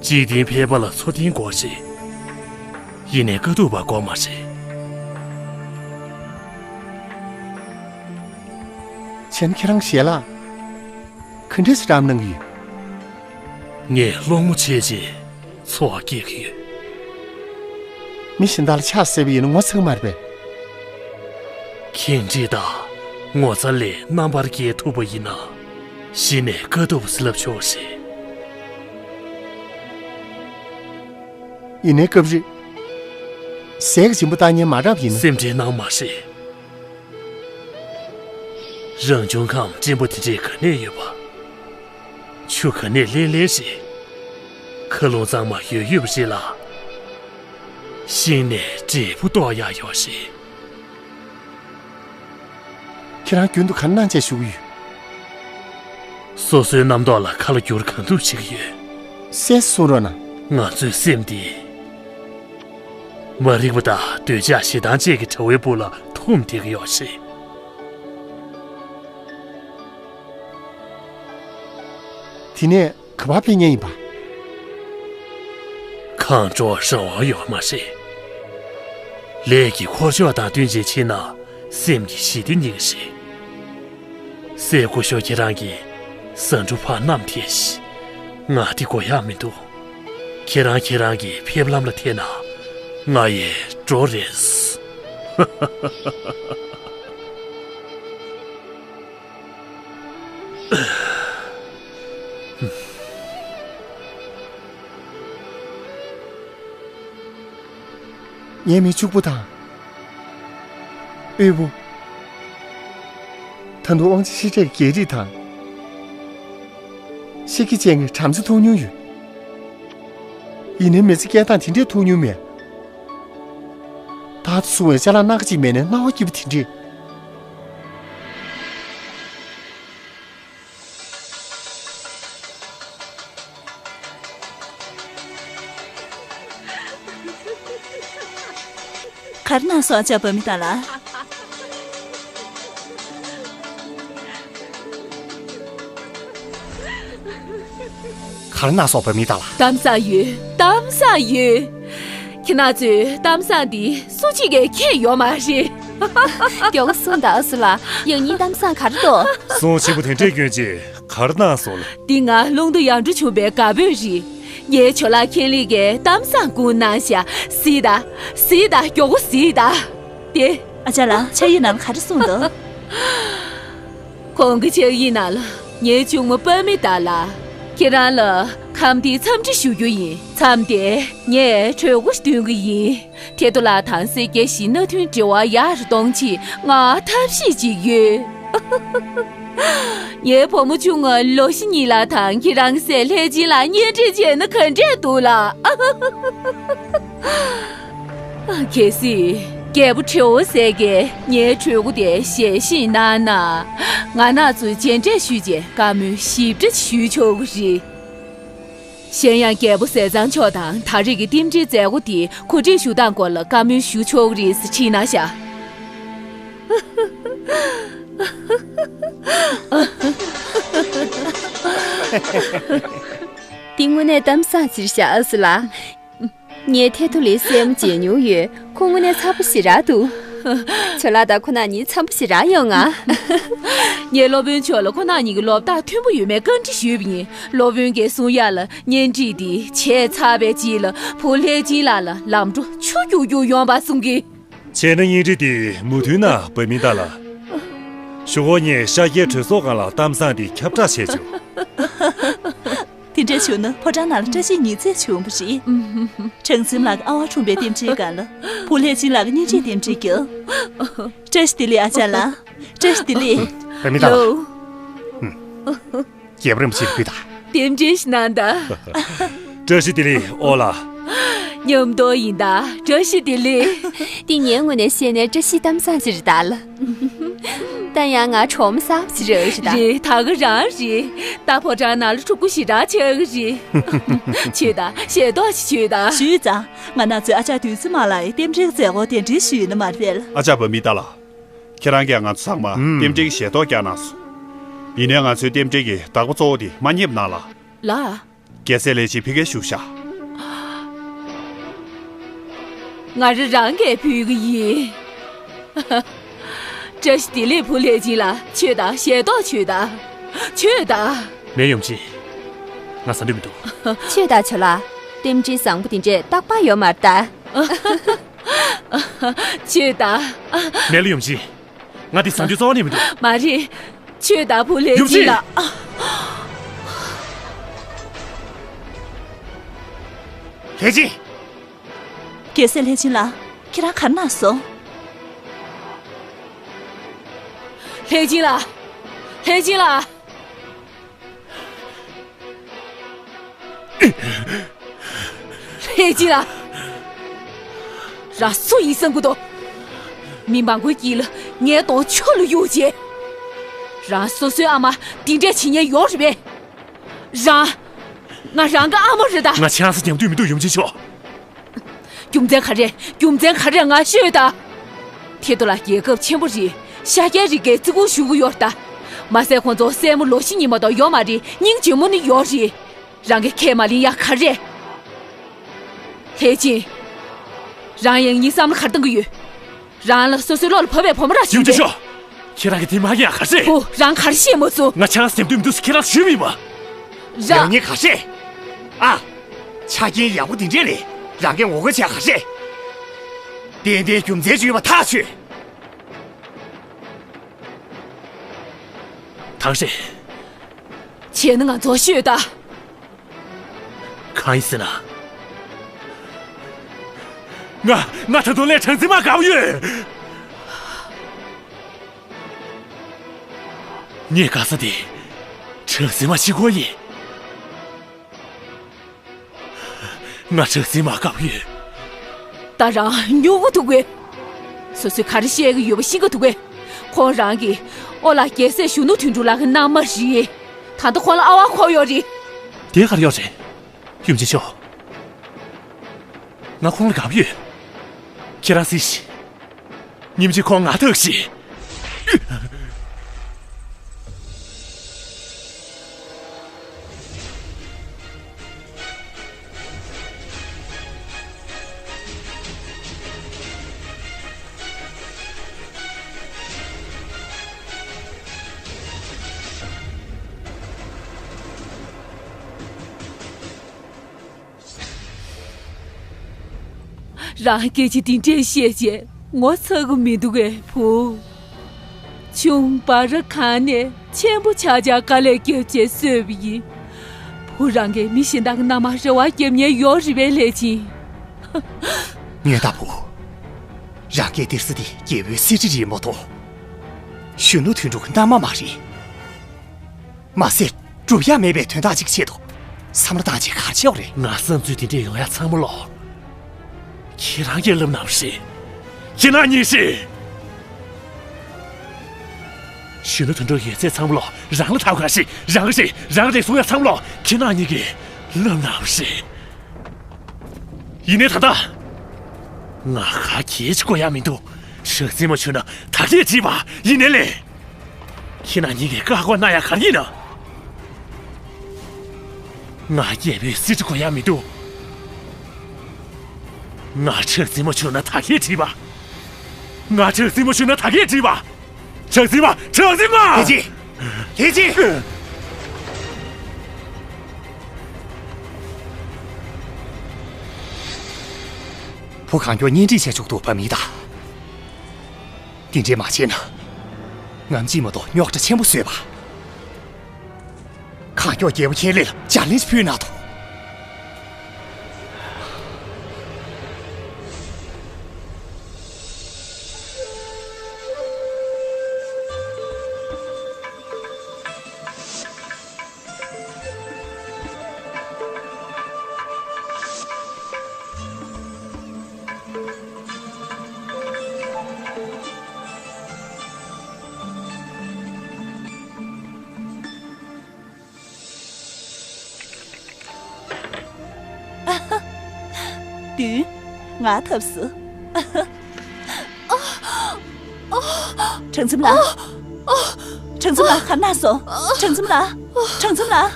འཇིག་རྟེན་ཕལ་པ་ལ་འཚོ་རྟེན་དགོས་ཤེས། ཡིན་ནའི་དཀའ་ཐུབ་པ་དགོས་མ་རེད། བྱས་ན་ཁྱེད་རང་ཞལ་ལག་ག་འདྲས་སེ་བཀྲམ་གནང་གི་ཡོད། ངས་སློང་མོ་བྱས་རྗེས་འཚོ་བ་སྐྱེལ་གྱི་ཡོད། མི་གཞན་དག་ལ་ཕྱག་བསད་པ་ཡིན་ན་ངོ་ཚ་གི་མ་རེད་པས། ཁེངས་དྲེགས་དང་ངོ་ཚ་ལས་རྣམ་པར་རྒྱལ་ཐུབ་པ་ཡིན་ན། གཞི་ནས་དཀའ་ཐུབ་པ་ཟེར་ལབ་ཆོག་རེད། ཡིན་ནའི་སྐབས་རེ་ཟས་ཀྱི་སྦྱིན་པ་བཏང་མཁན་མ་རག་པ་ཡིན་ན། སེམས་ཁྲལ་གནང་མ་རེད། རང་བྱུང་ཁམས་བརྟན་པོ་དེ་འདྲའི་ག་ནས་ཡོད་པ། ཆུ་ག་ནས་ལྷེང་ལྷེང་རེད། མཁའ་རླུང་གཙང་མ་ཡོད་ཡོད་པ་རེད་ལ། ཤིང་ནས་འབྲས་བུ་བཏོག་ཡག་ཡོད་རེད། ཁྱེད་རང་རྒྱུན་དུ་ག་རེ་གནང་བྱས་བཞུགས་ཀྱི་ཡོད། སོ་སོའི་རྣམ་རྟོག་ལ་ཁ་ལོ་བསྒྱུར་གང་ཐུབ་བྱེད་ཀྱི་ཡོད། གསལ་སེ་གསུང་རོགས་གནང་། ང་ཚོའི་སེམས་འདི། མ་རིག་པ་དང་འདོད་ཆགས་ཞེ་སྡང་བཅས་ཀྱི་དྲ་བའི་སྦུག་ལ་འཐུམས་བསྡད་ཀྱི་ཡོད་རེད། དེ་ནས་ག་པར་ཕེབས་མཁན་ཡིན་པ། གང་འགྲོ་རང་དབང་ཡོད་མ་རེད། ལས་ཀྱི་འཁོར་ཕྱོགས་དང་བསྟུན་བྱས་ཕྱིན་ན་སེམས་ཀྱི་ཞི་བདེ་རྙེད་ཀྱི་རེད། སྲས་སྐུ་ཞབས་ཁྱེད་རང་གིས་ཟ་འབྲུ་ཕར་བསྣམས་ཐལ་ཞིག་ང་དེ་དགོས་ཡག་མི་འདུག་ཁྱེད་རང་ཁྱེད་རང་གི་ཕེབས་ལམ་ལ་འཐེན་ན། ང་ཡི་གྲོགས་རེད། ངའི་མིང་ཕྱུག་པོ་དང་། དབུལ་པོ། ད་དུང་དབང་ཆ་ཞེ་དྲག་གི་རྒྱལ་རིགས་དང་། ཤེད་ཀྱི་ཅན་གྱི་བྲམ་ཟེ་མཐོང་མྱོང་ཡོད། ཡིན་ནའི་མི་ཚེ་སྐྱེལ་སྟངས་དེ་འདྲས་མཐོང་མྱོང་མེད། ད་དུ་སོང་བའི་ཅ་ལག་སྣ་ཁ་ཅིག་མེད་ནའི་སྣང་བ་སྐྱིད་པོ་དེ་འདྲས། ག་རེ་གནང་སོང་ཨ་ཅག་བུད་མེད་དག་ལ། ག་རེ་གནང་སོང་བུད་མེད་དག་ལ། གཏམ་བཟང་ཡོད། གཏམ་བཟང་ཡོད། ཁྱེད་རང་ཚོས་གཏམ་བཟང་འདི་སུ་གཅིག་གིས་མཁྱེན་ཡོད་མ་རེད། མགྱོགས་པོ་གསུངས་དང་ཨ་སུ་ལགས། ཡང་སྙིང་གཏམ་བཟང་ག་རེ་འདུག་གསུང་ཆེན་པོ་དེ་འདྲས་སྐྱོན་ཅིག་ག་རེ་གནང་སོང་ལ། འདི་ང་རླུང་རྟ་ཡར་འགྲོ་བྱུང་བའི་དགའ་འབོད་རེད། ངའི་ཇོ་ལགས་ཁེན་ལི་གིས་གཏམ་བཟང་སྐུ་གནང་ཤག་གཟིགས་དང་། གཟིགས་དང་། མགྱོགས་པོ་གཟིགས་དང་། དེ། ཨ་ཅག་ལགས། ཕྱག་ཡིག་ནང་ལ་ག་རེ་གསུངས་འདུག་ཁོང་གི་ཕྱག་ཡིག་ནང་ལ། ངའི་གཅུང་མོ་པ་མི་ཏཱ་ལགས། ཁྱེད་རང་ལ་ཁམས་བདེའི་འཚམས་འདྲི་ཞུ་རྒྱུ་ཡིན། མཚམས་དེར་ངས་གྲོས་འགོ་ཞིག་འདོན་གྱི་ཡིན། ཐེ་ཏོ་ལགས་དང་སེར་སྐྱའི་བཞི་མནའ་མཐུན་འབྲེལ་བ་ཡར་གཏོང་ཆེད་ང་ཐབས་ཤེས་ཅིག་ཡོད། ངའི་བུ་མོ་ཆུང་ང་ལོ་བཞི་གཉིས་ལ་དང་ཁྱེད་རང་སྲས་ལྷས་སྦྱིན་ལགས་གཉེན་སྒྲིག་བྱས་ན་ག་འདྲས་འདུག་ལགས། གལ་སྲིད་རྒྱལ་པོ་ཁྲེའོ་སེ་གིས་ངའི་གྲོས་འགོ་དེ་ཞལ་བཞེས་གནང་ན། ང་རང་ཚོ་མཇལ་འཕྲད་ཞུས་རྗེས་བཀའ་མོལ་ཞིབ་ཕྲ་ཞུས་ཆོག་གི་རེད། གཞན་ཡང་རྒྱལ་པོ་ཟས་གཙང་མཆོག་དང་ད་རེས་ཀྱི་རྟེན་འབྲེལ་མཛད་སྒོ་དེ་གོ་སྒྲིག་ཞུ་སྟངས་སྐོར་ལ་བཀའ་མོལ་ཞུ་ཆོག་གི་རེད་ཟེར་ཁྲིད་གནང་ཤག་འདི་དངོས་གནས་གཏམ་བཟང་ཅིག་རེད་ཤག་ཨ་སུ་ལགས། ངས་ཐེ་ཐོ་ལིའི་སྲས་མོ་མཇལ་མྱོང་ཡོད། ཁོ་དངོས་གནས་འཚམ་པོ་ཞེ་དྲག་འདུག་ཇོ་ལགས་དང་ཁོ་རྣམ་གཉིས་འཚམ་པོ་ཞེ་དྲག་ཡོད་ང་། ངས་སློབ་དཔོན་མཆོག་ལ་ཁོ་རྣམ་གཉིས་ཀྱི་ལོ་རྟགས་མཐུན་པོ་ཡོད་མེད་བཀའ་འདྲི་ཞུས་པ་ཡིན། སློབ་དཔོན་གྱིས་གསུང་ཡག་ལ་གཉེན་སྒྲིག་འདི་བྱས་ཚར་བའི་རྗེས་ལ་བུ་ལྷས་སྦྱིན་ལགས་ལ་ལམ་འགྲོ་ཆུ་རྒྱུག་རྒྱུག་ཡོང་བ་གསུང་གི། བྱས་ན་གཉེན་སྒྲིག་འདི་མུ་མཐུད་གནང་བུད་མེད་ཏཱ་ལ། གཞུག་གུ་ངས་ཤཱཀྱའི་གྲོས་ཚོགས་སྒང་ལ་གཏམ་བཟང་འདི་ཁྱབ་བསྒྲགས་བྱས་ཆོག་དེ་འདྲ་བྱུང་ན་ཕོ་བྲང་ནང་ལ་བཀྲ་ཤིས་ཉིས་བརྩེགས་བྱུང་བ་རེད། གྲངས་འཛིན་ལགས་ཀྱི་ཨ་ཝང་འཁྲུངས་པའི་རྟེན་འབྲེལ་སྒང་ལ་བུ་ལྷས་སྦྱིན་ལགས་ཀྱི་གཉེན་སྒྲིག་རྟེན་འབྲེལ་རྒྱབ། བཀྲ་ཤིས་བདེ་ལེགས་ཨ་ཅག་ལགས། བཀྲ་ཤིས་བདེ་ལེགས། བུད་མེད་ཏཱ་ལ། ལོ། རྒྱལ་པོ་རིན་པོ་ཆེ་ཕུལ་དང་། རྟེན་འབྲེལ་ཞིག་གནང་དང་། བཀྲ་ཤིས་བདེ་ལེགས་ཨོ་ལགས། མཉམ་དུ་ཡིན་ད། བཀྲ་ཤིས་བདེ་ལེགས། འདི་ངའི་ངོས་ནས་བཤད་ན་བཀྲ་ཤིས་གཏམ་བཟང་ཞིག་རེད་ད་ལ། ད་ཡང་ང་གྲོགས་མོ་གསར་པ་ཞིག་རག་རེད་ད། རེད། ད་ག་རང་རེད། ད་ཕོ་བྲང་ནང་ལ་ཕྲུ་གུ་ཞེ་དྲག་ཆགས་ཀྱི་རེད། མཆོད་ད། ཞལ་ཏོག་ཞིག་མཆོད་ད། ཞུས་ཙང་། ང་རང་ཚོའི་ཨ་ཅག་བདུད་རྩི་མ་ལགས་ཡི་རྟེན་འབྲེལ་མཛད་སྒོ་གདན་འདྲེན་ཞུས་ཡོད་ན་མ་རེད་པས། ཨ་ཅག་བུད་མེད་ཏཱ་ལ། ཁྱེད་རང་གིས་ང་ཚོ་ཚང་མ་ཨུམ། རྟེན་འབྲེལ་གྱི་ཞལ་ཏོག་བསྐྱལ་གནང་སོང་། ཡིན་ནའི་ང་ཚོའི་རྟེན་འབྲེལ་གྱི་བདག་པོ་གཙོ་བོ་དེ་མ་རྙེད་གནང་ལ། ལགས། རྒྱལ་སྲས་ལྷས་སྦྱིན་ཕ་གིར་བཞུགས་ཤག་ང་རང་རང་གིས་ཕུལ་གྱི་ཡིན། བཀྲ་ཤིས་བདེ་ལེགས་བུ་ལྷས་སྦྱིན་ལགས། མཆོད་ད། ཞལ་ཏོག་མཆོད་ད། མཆོད་ད། མེད་ཡུམ་ཆེན། ང་ཟ་འདོད་མི་འདུག་མཆོད་ད་ཇོ་ལགས། རྟེན་འབྲེལ་བཟང་པོ་འདི་འདྲས་རྟག་པར་ཡོད་མ་རེད་ད། མཆོད་ད། མེད་ལ་ཡུམ་ཆེན། ང་འདི་ཟ་རྒྱུ་རྩ་བ་ནས་མི་འདུག་མ་རེད། མཆོད་ད་བུ་ལྷས་སྦྱིན་ལགས། ལྷས་སྦྱིན། རྒྱལ་སྲས་ལྷས་སྦྱིན་ལགས། ཁྱེད་རང་ག་རེ་གནང་སོང་། ལྷས་སྦྱིན་ལགས། ལྷས་སྦྱིན་ལགས། ལྷས་སྦྱིན་ལགས། རང་སུ་ཡིན་བསམ་གྱི་འདུག་མི་མང་པོའི་དཀྱིལ་ལ་ངའི་གདོང་ཆུ་ལ་གཡུགས་བྱས། རང་སོ་སོའི་ཨ་མ་འདི་འདྲས་བྱེད་མཁན་ཡོད་རེད་པས། རང་། ང་རང་གི་ཨ་མ་རེད་ད། ང་ཆང་ས་ཉམས་དུས་མི་འདུག་ཡུམ་ཆེན་མཆོག་རྒྱུ་མཚན་ག་རེ། རྒྱུ་མཚན་ག་རེ་ང་ཤོད་ད། ཐེ་ཏོ་ལ་རྒྱལ་ཁབ་ཆེན་པོ་རེད། ཤཱཀྱའི་རིགས་ཀྱིས་བརྩི་བཀུར་ཞུ་གི་ཡོད་ད། མ་ཟད་ཁོང་ཚོ་སྲས་མོ་ལོ་བཞི་གཉིས་མ་གཏོགས་ཡོད་མ་རེད། སྙིང་རྗེ་མོ་ནི་ཡོད་རེད། རང་གིས་ཁས་མ་ལེན་ཡག་ག་རེ། ལྷས་སྦྱིན། རང་ཡང་སྙིང་བསམ་བློ་ག་རེ་བཏང་གི་ཡོད། རང་ལ་སོ་སོའི་བློ་ལ་བབས་པའི་བུ་མོ་རག་ཡུམ་ཆེན་མཆོག་ཁྱེད་རང་གིས་དེ་མ་ཡིན་ཡག་ག་རེ། བུ། རང་ག་རེ་བཤད་མ་སོང་། ང་ཆང་སེམས་དུས་མི་འདུག་ཟེར་ཁྱེད་རང་ཞུས་མིན་པ། རང་ཉིད་ག་རེ། ཨ། ཆ་རྐྱེན་ཡག་པོ་འདི་འདྲས་ལས་རང་གིས་ངོ་རྒོལ་བྱས་ག་རེ། ཏན་ཏན་རྒྱུ་མཚན་ཅིག་ཡོད་པ་ཐག་ཆོད། ཐང་ཧྲེང་། བྱས་ན་ང་ཚོར་ཤོད་དང་། གང་ཡིན་ཟེར་ན། ང་ང་ད་དུང་ལས་གྲངས་འཛིན་མ་དགའ་བོ་ཡོད། ངས་དགའ་ས་དེ་གྲངས་འཛིན་མ་གཅིག་པོ་ཡིན། ང་གྲངས་འཛིན་མ་དགའ་བོ་ཡོད། ད་རང་སྨྱོ་གི་འདུག་གས། སོ་སོས་ག་རེ་བཤད་ཀྱི་ཡོད་པ་ཤེས་ཀྱི་འདུག་གས། ཁོང་རང་གི་ཨོ་ལགས་རྒྱལ་སྲས་གཞོན་ནུ་དོན་གྲུབ་ལགས་ཀྱི་མནའ་མ་རེད། ད་ལྟ་ཁོང་ལ་ཨ་ཝ་འཁོར་ཡོད་རེད། དེ་ག་རེ་ཡོད་རེད། ཡུམ་ཆེན་མཆོག་ང་ཁོང་ལ་དགའ་བོ་ཡོད། ཁྱེད་རང་གཟིགས་ཤིག་ཉིན་གཅིག་ཁོང་ང་ཐུག་ཤིག་རང་སྐད་ཆ་དེ་འདྲས་བཤད་བྱས་ངོ་ཚ་གི་མི་འདུག་གས་བུ། ཆུང་བ་ར་གང་ནས་ཆེན་པོ་ཆགས་ཆགས་དཀའ་ལས་བརྒྱབ་བྱས་གསོས་པ་ཡིན། བུ་རང་གིས་མི་གཞན་དག་གི་མནའ་མར་རེ་བ་རྒྱབ་ཉེན་ཡོད་རེད་པས་ལས་ཅིང་། ངས་ད་བུ། རང་སྐད་སྟེར་ས་དེ་རྒྱལ་པོའི་གསེར་ཁྲི་རེད་མ་གཏོགས། གཞོན་ནུ་དོན་གྲུབ་ཀྱི་མནའ་མ་མ་རེད། མ་ཟད་སྒྲུབ་ཡག་མེད་པའི་དོན་དག་ཅིག་ཆེད་དུ་བསམ་བློ་བཏང་བྱས་ག་རེ་བྱས་པ་རེད། ང་བསམ་ཚུལ་དེ་འདྲས་ཡོང་ཡག་ཚང་མ་ལོག་ཁྱེད་རང་གིས་བསླབ་གནང་བ་རེད། ཁྱེད་རང་གཉིས་ཤིག་གཞོན་ནུ་དོན་གྲུབ་ཡོད་ཚད་ཚང་མ་ལོག་རང་ལ་ཐོབ་ག་ཞིག་རང་ག་ཞིག་རང་རེད་གསུང་ཡག་ཚང་མ་ལོག་ཁྱེད་རང་གཉིས་ཀྱིས་བསླབ་གནང་བ་རེད། ཡིན་ནའི་ད་ལྟ། ང་ག་གེ་ཅི་དགོས་ཡག་མི་འདུག་གྲངས་འཛིན་མ་བྱུང་ན་ད་གེ་བྲིས་པ་ཡིན་ནའི་ལས། ཁྱེད་རང་གཉིས་ཀྱིས་བཀའ་བསྒོ་གནང་ཡག་ག་རེ་ཡིན་ན། ང་རྒྱལ་པོའི་གསེར་ཁྲི་དགོས་ཡག་མི་འདུག་ང་གྲངས་འཛིན་མ་བྱུང་ན་ད་གེ་བྲིས་པ། ང་གྲངས་འཛིན་མ་བྱུང་ན་ད་གེ་བྲིས་པ། གྲངས་འཛིན་མ། གྲངས་འཛིན་མ། ལྷན་ཅིག་ལྷན་ཅིག་བུ་གང་མགྱོགས་གཉེན་སྒྲིག་བྱས་ཆོག་འདུག་བ་མི་ད། དེ་འདྲས་མ་བྱས་ན། ངམ་གཅིག་མ་གཏོགས་རྙོག་དྲ་ཆེན་པོ་བཟོས་པ། གང་མགྱོགས་རྒྱལ་པོ་ཁྱེད་ལས་ལ་ལྗགས་ལན་ཕུལ་གནང་དང་། བདུན། ང་ཐབས་སུ། གྲངས་འཛིན་ལགས། གྲངས་འཛིན་ལགས་ག་ན་སོང་། གྲངས་འཛིན་ལགས། གྲངས་འཛིན་ལགས།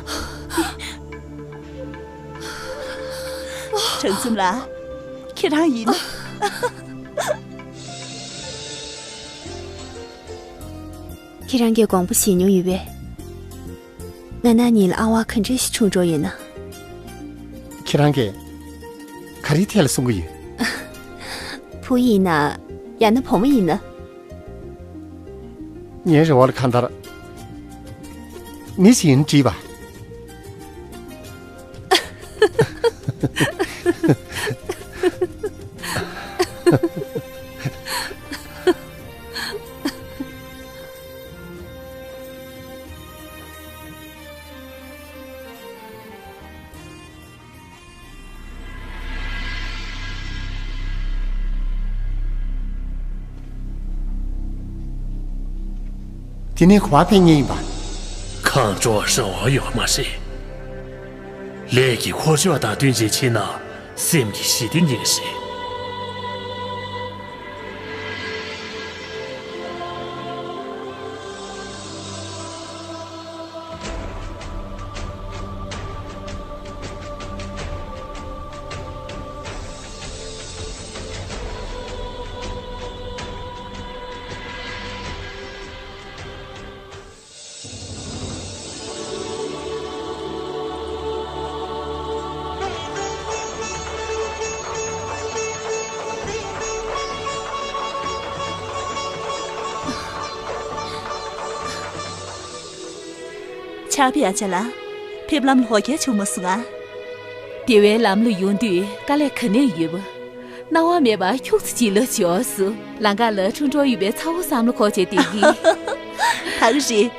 གྲངས་འཛིན་ལགས། ཁྱེད་རང་ཡིན། ཁྱེད་རང་གིས་དགོངས་པ་བཞེས་མྱོང་ཡོད་པས། ང་རང་གཉིས་ལ་ཨ་ཝ་ག་འདྲ་ཞིག་བྱུང་འགྲོ་ཡོད་ན། ཁྱེད་རང་གིས་ག་རེའི་ཐད་ལ་གསུང་གི་ཡོད། བུ་ཡིན་ན། ཡང་ན་བུ་མོ་ཡིན་ན། ངའི་རེ་བ་ལ་གང་ལྟར་མི་ཞིག་ཡིན་བྲིས་པ། དེ་ནས་ག་པར་ཕེབས་མཁན་ཡིན་པ། གང་འགྲོ་རང་དབང་ཡོད་མ་རེད། ལས་ཀྱི་འཁོར་ཕྱོགས་དང་བསྟུན་བྱས་ཕྱིན་ན་སེམས་ཀྱི་ཞི་དུལ་ཉིད་རེད། ཀྲག་པའི་ཨ་ཅག་ལགས། ཕེབས་ལམ་ལ་འོ་བརྒྱལ་བྱུང་མ་སོང་ང་། བདེ་བའི་ལམ་ལ་ཡོང་དུས་དཀའ་ལས་ག་ནས་ཡོད་པ། སྣང་བ་མེད་པར་ཁྱུག་ཙམ་ཅིག་ལ་འབྱོར་སོང་། ལམ་ཁ་ལ་ཁྲུང་ཁྲུང་ཡོད་པའི་ཚ་བོ་བསམ་བློ་འཁོར་བྱས་བསྡད་ཀྱི། ད་ག་རེད།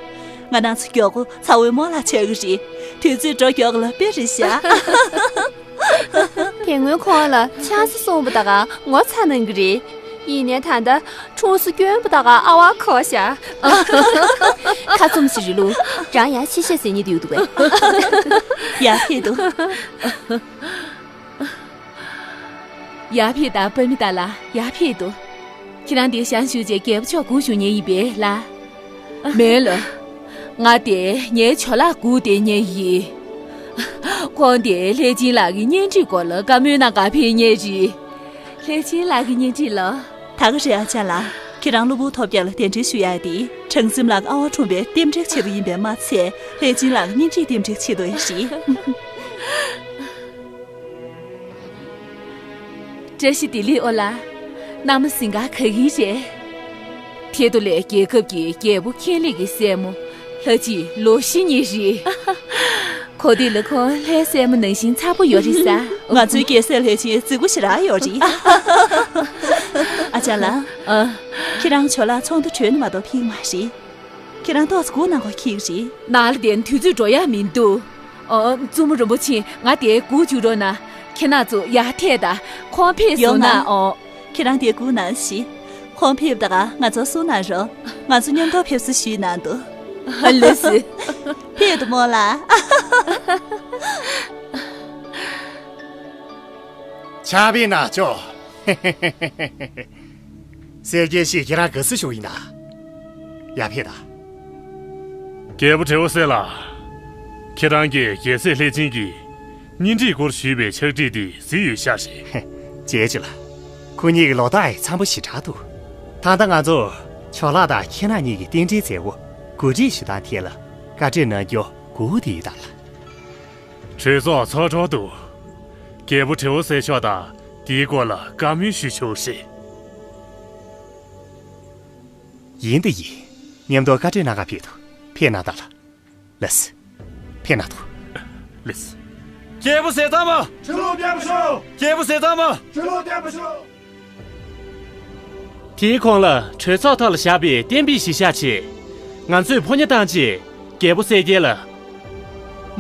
ང་རང་ཚོ་མགྱོགས་པོ་ཚ་བོའི་རྨོ་ལགས་ཆགས་ཀྱི་རེད། དུས་ཚོད་འགྲོ་མགྱོགས་ལ་དཔེ་རེད་ཤག་དེ་སྔོན་ཁོང་ལ་ཆང་ས་སོང་བ་ད་ག་ངོ་ཚ་གནང་གི་རེད། ཡིན་ནའི་ད་ལྟ་ཁྲུང་ས་སྐྱོན་པ་ད་ག་ཨ་བ་ཁོ་ཤག་ཁ་བཙུམ་ཞིག་རེད་ལུ། རང་ཡང་ཤི་ཤ་ཟེར་ཉེ་དུ་ཡོད་འདུག་པས། ཡར་ཕེབས་འདུག་ཡར་ཕེབས་དང་པ་མི་ཏཱ་ལ་ཡར་ཕེབས་འདུག་ཁྱེད་རང་འདིར་བཞེངས་བཞུགས་བྱས་རྒྱལ་པོ་མཆོག་སྒུག་བཞུགས་མཁན་ཡིན་པས་ལགས། མེད་ལགས། ང་དེ་ངའི་ཇོ་ལགས་སྒུག་བསྡད་མཁན་ཡིན། ཁོང་དེ་ལྷས་སྦྱིན་ལགས་ཀྱི་གཉེན་སྒྲིག་སྐོར་ལ་བཀའ་མོལ་གནང་གར་ཕེབས་མཁན་རེད། ལྷས་སྦྱིན་ལགས་ཀྱི་གཉེན་སྒྲིག་ལགས། ད་ག་རེད་ཨ་ཅག་ལགས། ཁྱེད་རང་གློ་བུར་ཐོལ་རྒྱག་ལ་གདན་འདྲེན་ཞུ་ཡག་དེ་གྲངས་འཛིན་ལགས་ཀྱི་ཨ་བ་འཁྲུངས་པའི་རྟེན་འབྲེལ་ཆེད་དུ་ཡིན་པས་མ་ཚད་ལྷས་སྦྱིན་ལགས་ཀྱི་གཉེན་སྒྲིག་རྟེན་འབྲེལ་ཆེད་དུ་ཡིན་རེད། བཀྲ་ཤིས་བདེ་ལེགས་ཨོ་ལགས། མནའ་མ་གཟིམ་ཁང་ག་གིན་རེད། དེ་དུས་ལས་རྒྱལ་ཁབ་ཀྱི་རྒྱལ་པོ་མཁྱེན་ལེགས་ཀྱི་སྲས་མོ་ལྷ་གཅིག་ལོ་བཞི་གཉིས་རེད། གོ་དུས་ལ་ཁོང་ལྷའི་སྲས་མོ་ནང་བཞིན་མཚར་པོ་ཡོད་རེད་ས། ང་ཚོའི་རྒྱལ་སྲས་ལྷས་སྦྱིན་རྫིག་པོ་ཞེ་དྲག་ཡོད་རེད། ཨ་ཅག་ལགས། ཨ། ཁྱེད་རང་ཇོ་ལགས་ཚོགས་འདུ་གྲོལ་ནས་མ་གཏོགས་ཕེབས་མ་རེད། ཁྱེད་རང་ཏོག་ཙམ་སྒུག་གནང་དགོས་ཁེལ་རེད། ནང་ལ་བསྡད་ན་དུས་ཚོད་འགྲོ་ཡག་མི་འདུག་ཨོ། བཙུན་མོ་རིན་པོ་ཆེ། ང་དེར་སྒུག་བཅུག་རོགས་གནང་། ཁྱེད་རང་ཚོ་ཡར་ཐད་དང་། ཁོང་ཕེབས་ཡོང་སོང་ན། ན། ཨོ། ཁྱེད་རང་དེར་སྒུག་གནང་ཞིག་ཁོང་ཕེབས་དང་ང་ཚོར་གསུང་གནང་རོགས། ང་ཚོ་མཉམ་དུ་ཕེབས་བསུ་ཞུས་གནང་འདུག་ལགས་སོ། ཕེབས་དང་རྨོ་ལགས། ཆར་པའི་ནག་ཅོག་སྲས་རྒྱལ་ཞིག་ཁྱེད་རང་ག་ཚོད་ཞུགས་ཡིན་ན། ཡར་ཕེབས་དང་། རྒྱལ་པོ་དྲེའུ་སེ་ལགས། ཁྱེད་རང་གིས་རྒྱལ་སྲས་ལྷས་སྦྱིན་གྱི་གཉེན་སྒྲིག་སྐོར་ཞུས་པའི་ཕྱག་བྲིས་འདི་གཟིགས་ཡོད་ཤག་རེད། ཅེས་ཅི་ལ། ཁོ་གཉིས་ཀྱི་ལོ་རྟགས་ཡང་འཚམ་པོ་ཞེ་དྲག་འདུག་ད་ལྟ་ང་ཚོ་ཇོ་ལགས་དང་ཁྱེད་རང་གཉིས་ཀྱི་རྟེན་འབྲེལ་མཛད་སྒོ་གོ་སྒྲིག་ཞུ་སྟངས་ཐད་ལ་བཀའ་འདྲི་གནང་རྒྱུ་སྒུག་བསྡད་ཡོད་ད་ལགས། གྲོས་ཚོགས་ཚོགས་གྲོལ་འདུག་རྒྱལ་པོ་དྲེའུ་སེ་མཆོག་དང་དེའི་སྐོར་ལ་བཀའ་མོལ་ཞུ་ཆོག་རེད། ཡིན་ད་ཡིན། མཉམ་དུ་བཀའ་འདྲི་གནང་གར་ཕེབས་འདུག་ཕེབས་གནང་དང་ལགས། ལགས་སོ། ཕེབས་གནང་དང་། ལགས་སོ། རྒྱལ་པོ་ཟས་གཙང་མ། ཁྲི་ལོ་བརྟན་པར་ཤོག་རྒྱལ་པོ་ཟས་གཙང་མ། ཁྲི་ལོ་བརྟན་པར་ཤོག་དེའི་གོང་ལ་གྲོས་ཚོགས་ཐོག་ལ་བཞག་པའི་གཏན་འབེབས་གཞིར་བཞག་བྱས། ང་ཚོས་ཕོ་ཉ་བཏང་རྗེས་རྒྱལ་པོ་གསལ་རྒྱལ་ལ་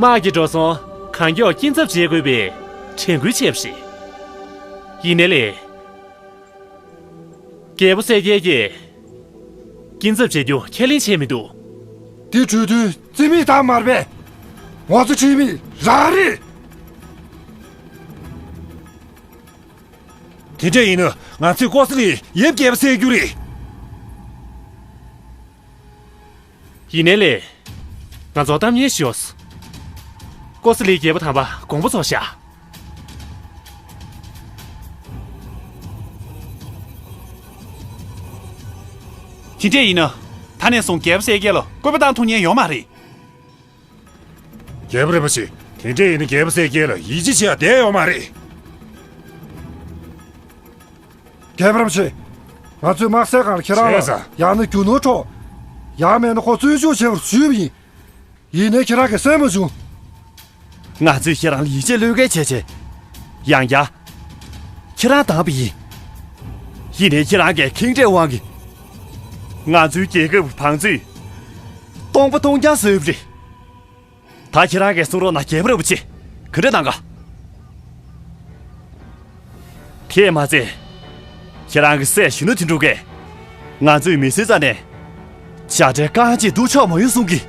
དམག་གི་འགྲོ་སོང་གང་མགྱོགས་སྐྱིན་ཚབ་བྱེད་དགོས་པའི་དྲན་སྐུལ་བྱས་པ་རེད། ཡིན་ནའི་ལས། རྒྱལ་པོ་གསལ་རྒྱལ་གྱིས་སྐྱིན་ཚབ་བྱེད་རྒྱུ་ཁས་ལེན་བྱས་མི་འདུག་དེ་གྲོས་མཐུན་རྩིས་མེད་བཏང་མ་རེད་པས། ང་ཚོ་ཁྲིམས་མེད་རང་རེད། དེ་འདྲ་ཡིན་ན་ང་ཚོས་ཀོ་ས་ལི་ཡབ་རྒྱལ་པོ་བསད་རྒྱུ་རེད། ཡིན་ནའི་ལས། ང་ཚོ་གཏམ་ངན་ཤོར་སོང་། ཀོ་ས་ལི་རྒྱལ་པོ་དམ་པ་དགོངས་པ་རྫོགས་ཤག་དེ་འདྲ་ཡིན་ན། ད་ནས་བཟུང་རྒྱལ་པོ་གསལ་རྒྱལ་ལ་བསྐུལ་མ་བཏང་ཐུབ་མཁན་ཡོད་མ་རེད། རྒྱལ་པོ་རིན་པོ་ཆེ། དེ་འདྲ་ཡིན་ན་རྒྱལ་པོ་གསལ་རྒྱལ་ལ་ཡིད་ཆེས་བྱེད་ཡ་བསྡད་ཡོད་མ་རེད། རྒྱལ་པོ་རིན་པོ་ཆེ། ང་ཚོས་དམག་སའི་སྒང་ལ་ཁྱེད་རང་ལ། བྱས་ཙང་། ཡང་ན་རྒྱུ་ནོར་འཕྲོག་ཡང་མིན་ན་ཁོ་བཙོན་འཇུག་བྱེད་པར་ཞུས་པ་ཡིན། ཡིན་ནའི་ཁྱེད་རང་གིས་གསན་མ་བྱུང་། ང་ཚོས་ཁྱེད་རང་ལ་ཡིད་ཆེས་བློས་འགེལ་བྱས་བྱས། ཡང་བསྐྱར། ཁྱེད་རང་བདམས་པ་ཡིན། ཡིན་ནའི་ཁྱེད་རང་གིས་ཁེངས་དྲེགས་དབང་གིས། ང་ཚོའི་རྒྱལ་ཁབ་ཀྱི་བང་མཛོད། སྟོང་པ་སྟོང་རྐྱང་བཟོས་པ་རེད། ད་ཁྱེད་རང་གིས་གསུང་རོགས་གནང་། རྒྱལ་པོ་རིན་པོ་ཆེ། ག་འདྲ་གནང་ག་དེས་མ་ཚད། ཁྱེད་རང་གི་སྲས་གཞོན་ནུ་དོན་གྲུབ་ཀྱིས། ང་ཚོའི་མི་སེར་རྩ་ནས། དཔྱ་ཁྲལ་རྐང་གཅིག་བསྡུ་ཆོག་མ་ཡོང་གསུང་གི།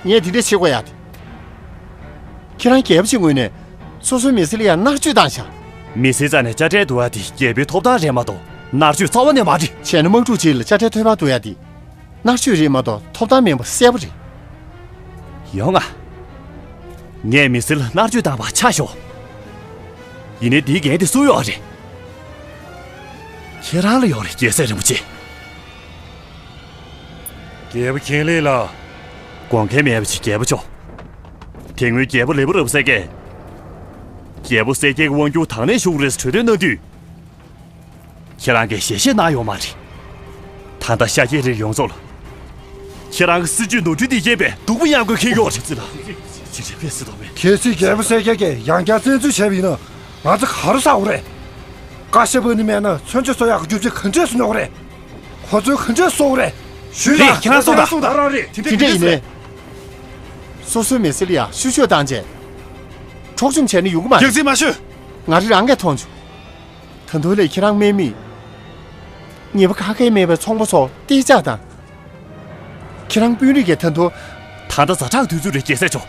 ངས་དེ་འདྲ་བྱེད་དགོས་ཡ་དེ། ཁྱེད་རང་རྒྱལ་པོ་ཆེའི་ངོས་ནས། སོ་སོའི་མི་སེར་ལ་ཡང་མནར་གཅོད་བཏང་ཤག་མི་སེར་རྩ་ནས་དཔྱ་ཁྲལ་བསྡུ་བ་དེ་རྒྱལ་པོའི་ཐོབ་ཐང་རེད་མ་གཏོགས་མནར་གཅོད་རྩ་བ་ནས་མ་རེད། བྱས་ན་དམག་འཁྲུག་ཅིག་ལ་དཔྱ་ཁྲལ་ཐོན་པར་བསྡུ་ཡ་དེ། མནར་གཅོད་རེད་མ་གཏོགས་ཐོབ་ཐང་མིན་པ་གསལ་པོ་རེད། ཡོང་ང་། ངས་མི་སེར་ལ་མནར་གཅོད་བཏང་བ་ཆ་ཞོག་ཡིན་ནའི་འདིའི་འགན་དེ་སུ་ཡོད་རེད། ཁྱེད་རང་ལ་ཡོད་རེད། རྒྱལ་སྲས་རིན་པོ་ཆེ། རྒྱལ་པོ་མཁྱེན་ལེགས་ལགས། དགོངས་འགལ་མེད་པ་ཞིག་རྒྱལ་པོ་མཆོག་དེ་སྔོན་རྒྱལ་པོ་ལེགས་པོ་རབ་གསལ་གྱིས། རྒྱལ་པོ་གསལ་རྒྱལ་གྱི་དབང་སྒྱུར་དང་ལེན་ཞུ་གི་རེད་ཟེར་གྲོས་བསྡུར་གནང་དུས། ཁྱེད་རང་གིས་ཞལ་བཞེས་གནང་ཡོད་མ་རེད། ད་ལྟ་ཤར་རྒྱལ་རིགས་ཡོངས་རྫོགས་ལ། ཁྱེད་རང་གི་སྲིད་ཇུས་ནོར་འཁྲུལ་དེ་རྐྱེན་པས་སྡུག་པོ་མྱངས་དགོས་ཁེལ་ཡོད་རེད། ཙི་ལ། ཅི་རེད་པས་སྲིད་དོགས་མེད། གལ་སྲིད་རྒྱལ་པོ་གསལ་རྒྱལ་གྱིས་ཡང་བསྐྱར་བཙན་འཛུལ་བྱས་པ་ཡིན་ན་ང་ཚོ་ག་རེ་ཟ་དགོས་རེད། བཀའ་ཤག་པ་ནི་མེད་ན་མཚོན་ཆ་བཟོ་ཡག་གི་རྒྱུ་ཆ་ག་འདྲས་སུ་ཉོ་གི་རེད། ཁོ་ཚོས་ག་འདྲས་གསོག་གི་རེད། ཞུས་རེད། ལ་ཁྱེད་རང་གསུངས་དང་། རང་རེད། དེ་འདྲས་ཡིན་ནས། སོ་སོའི་མི་སེར་ལ་ཡང་བཤུ་གཞོག་བཏང་རྗེས། འཕྲོག་བཅོམ་བྱས་ན་ཡོང་གི་མ་རེད། ཡག་རྩིས་མ་ཤོད། ང་རང་རང་གིས་མཐོང་བྱུང་། ད་དུང་ལས་ཁྱེད་རང་དམག་མིས། ཉེས་པ་ཁ་སྐད་མེད་པའི་ཚོང་པ་ཚོ་ཏིག་ཙག་དང་། ཁྱེད་རང་དཔོན་རིགས་ཀྱིས་ད་དུང་། ད་ལྟ་ཛ་དྲག་དུས་ཚོད་རེད། རྒྱལ་སྲས་མཆོག་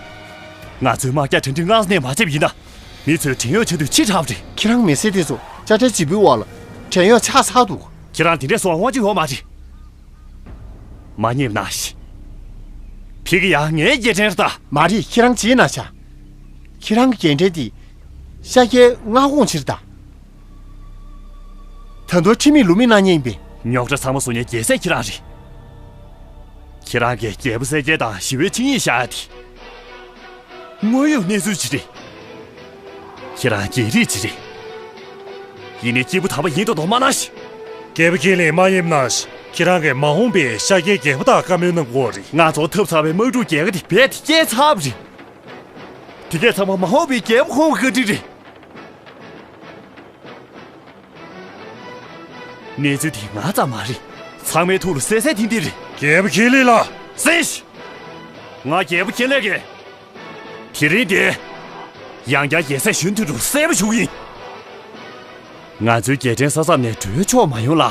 ང་ཚོའི་དམག་རྒྱགས་དྲན་འཕྲིན་སྔར་ནས་མ་བྱས་པ་ཡིན་ན། མི་ཚོས་བྲན་གཡོག་བྱ་དུས་ཕྱི་དྲགས་པ་རེད། ཁྱེད་རང་མི་སེར་དེ་ཚོ་ཅ་ཆས་ལྗིད་པོའི་འོག་ལ་བྲན་གཡོག་ཆགས་ཚར་འདུག་ཁྱེད་རང་དེ་འདྲས་སོང་དབང་ཆ་ཡོད་མ་རེད། མ་ཉེས་ན་ཤི། ཕི་གི་ཡང་ངའི་རྒྱལ་ཕྲན་རེད་ད། མ་རེད། ཁྱེད་རང་བརྗེད་ན་ཆ། ཁྱེད་རང་གི་རྒྱལ་ཕྲན་དེ་ཤཱཀྱའི་མངའ་ཁོངས་ཕྱིར་ད། ད་དུང་ཁྲིམས་མེད་ལུགས་མེད་གནང་མཁན་ཡིན་པས། རྙོག་དྲ་ཚང་མ་བཟོ་མཁན་རྒྱལ་སྲས་ཁྱེད་རང་རེད། ཁྱེད་རང་གིས་རྒྱལ་པོ་གསལ་རྒྱལ་དང་ཞི་བའི་ཆིངས་ཡིག་བཞག་ཡ་དེ། དངོས་ཡོད་གནས་ཚུལ་ཅིག་རེད། ཁྱེད་རང་རྒྱལ་རིགས་ཅིག་རེད། ཡིན་ནའི་སྐྱེས་བུ་དམ་པ་ཡིན་མདོག་མདོག་མ་གནང་ཞིག་རྒྱལ་པོ་ཁས་ལེན་མ་ཡིན་ན། ཁྱེད་རང་གིས་མ་འོངས་པའི་ཤཱཀྱའི་རྒྱལ་པོ་དག་བཀའ་མོལ་གནང་དགོས་རེད། ང་ཚོ་འཐབ་ཚར་བའི་དམག་འཁྲུག་རྒྱལ་ཁ་དེ་རྦད་དེ་བསྐྱལ་ཚར་བ་རེད། དེ་གས་ཚང་མ་མ་འོངས་པའི་རྒྱལ་པོ་ཁོང་གི་བཀའ་དྲིན་རེད། གནས་ཚུལ་དེ་ང་ཙམ་མ་རེད། ཚང་མའི་ཐུགས་ལ་གསལ་གསལ་ཐིང་ཐིང་རེད། རྒྱལ་པོ་ཁས་ལེན་ལགས། གསན་ཞིག་ང་རྒྱལ་པོ་ཁས་ལེན་གྱིས། དེ་རིང་འདིར། ཡང་བསྐྱར་རྒྱལ་སྲས་གཞོན་དུ་འགྲོ་གསལ་པོ་ཞུ་གི་ཡིན། ང་ཚོའི་རྒྱལ་ཕྲན་ས་མཚམས་ནས་བྲོས་ཆོག་མ་ཡོང་ལ།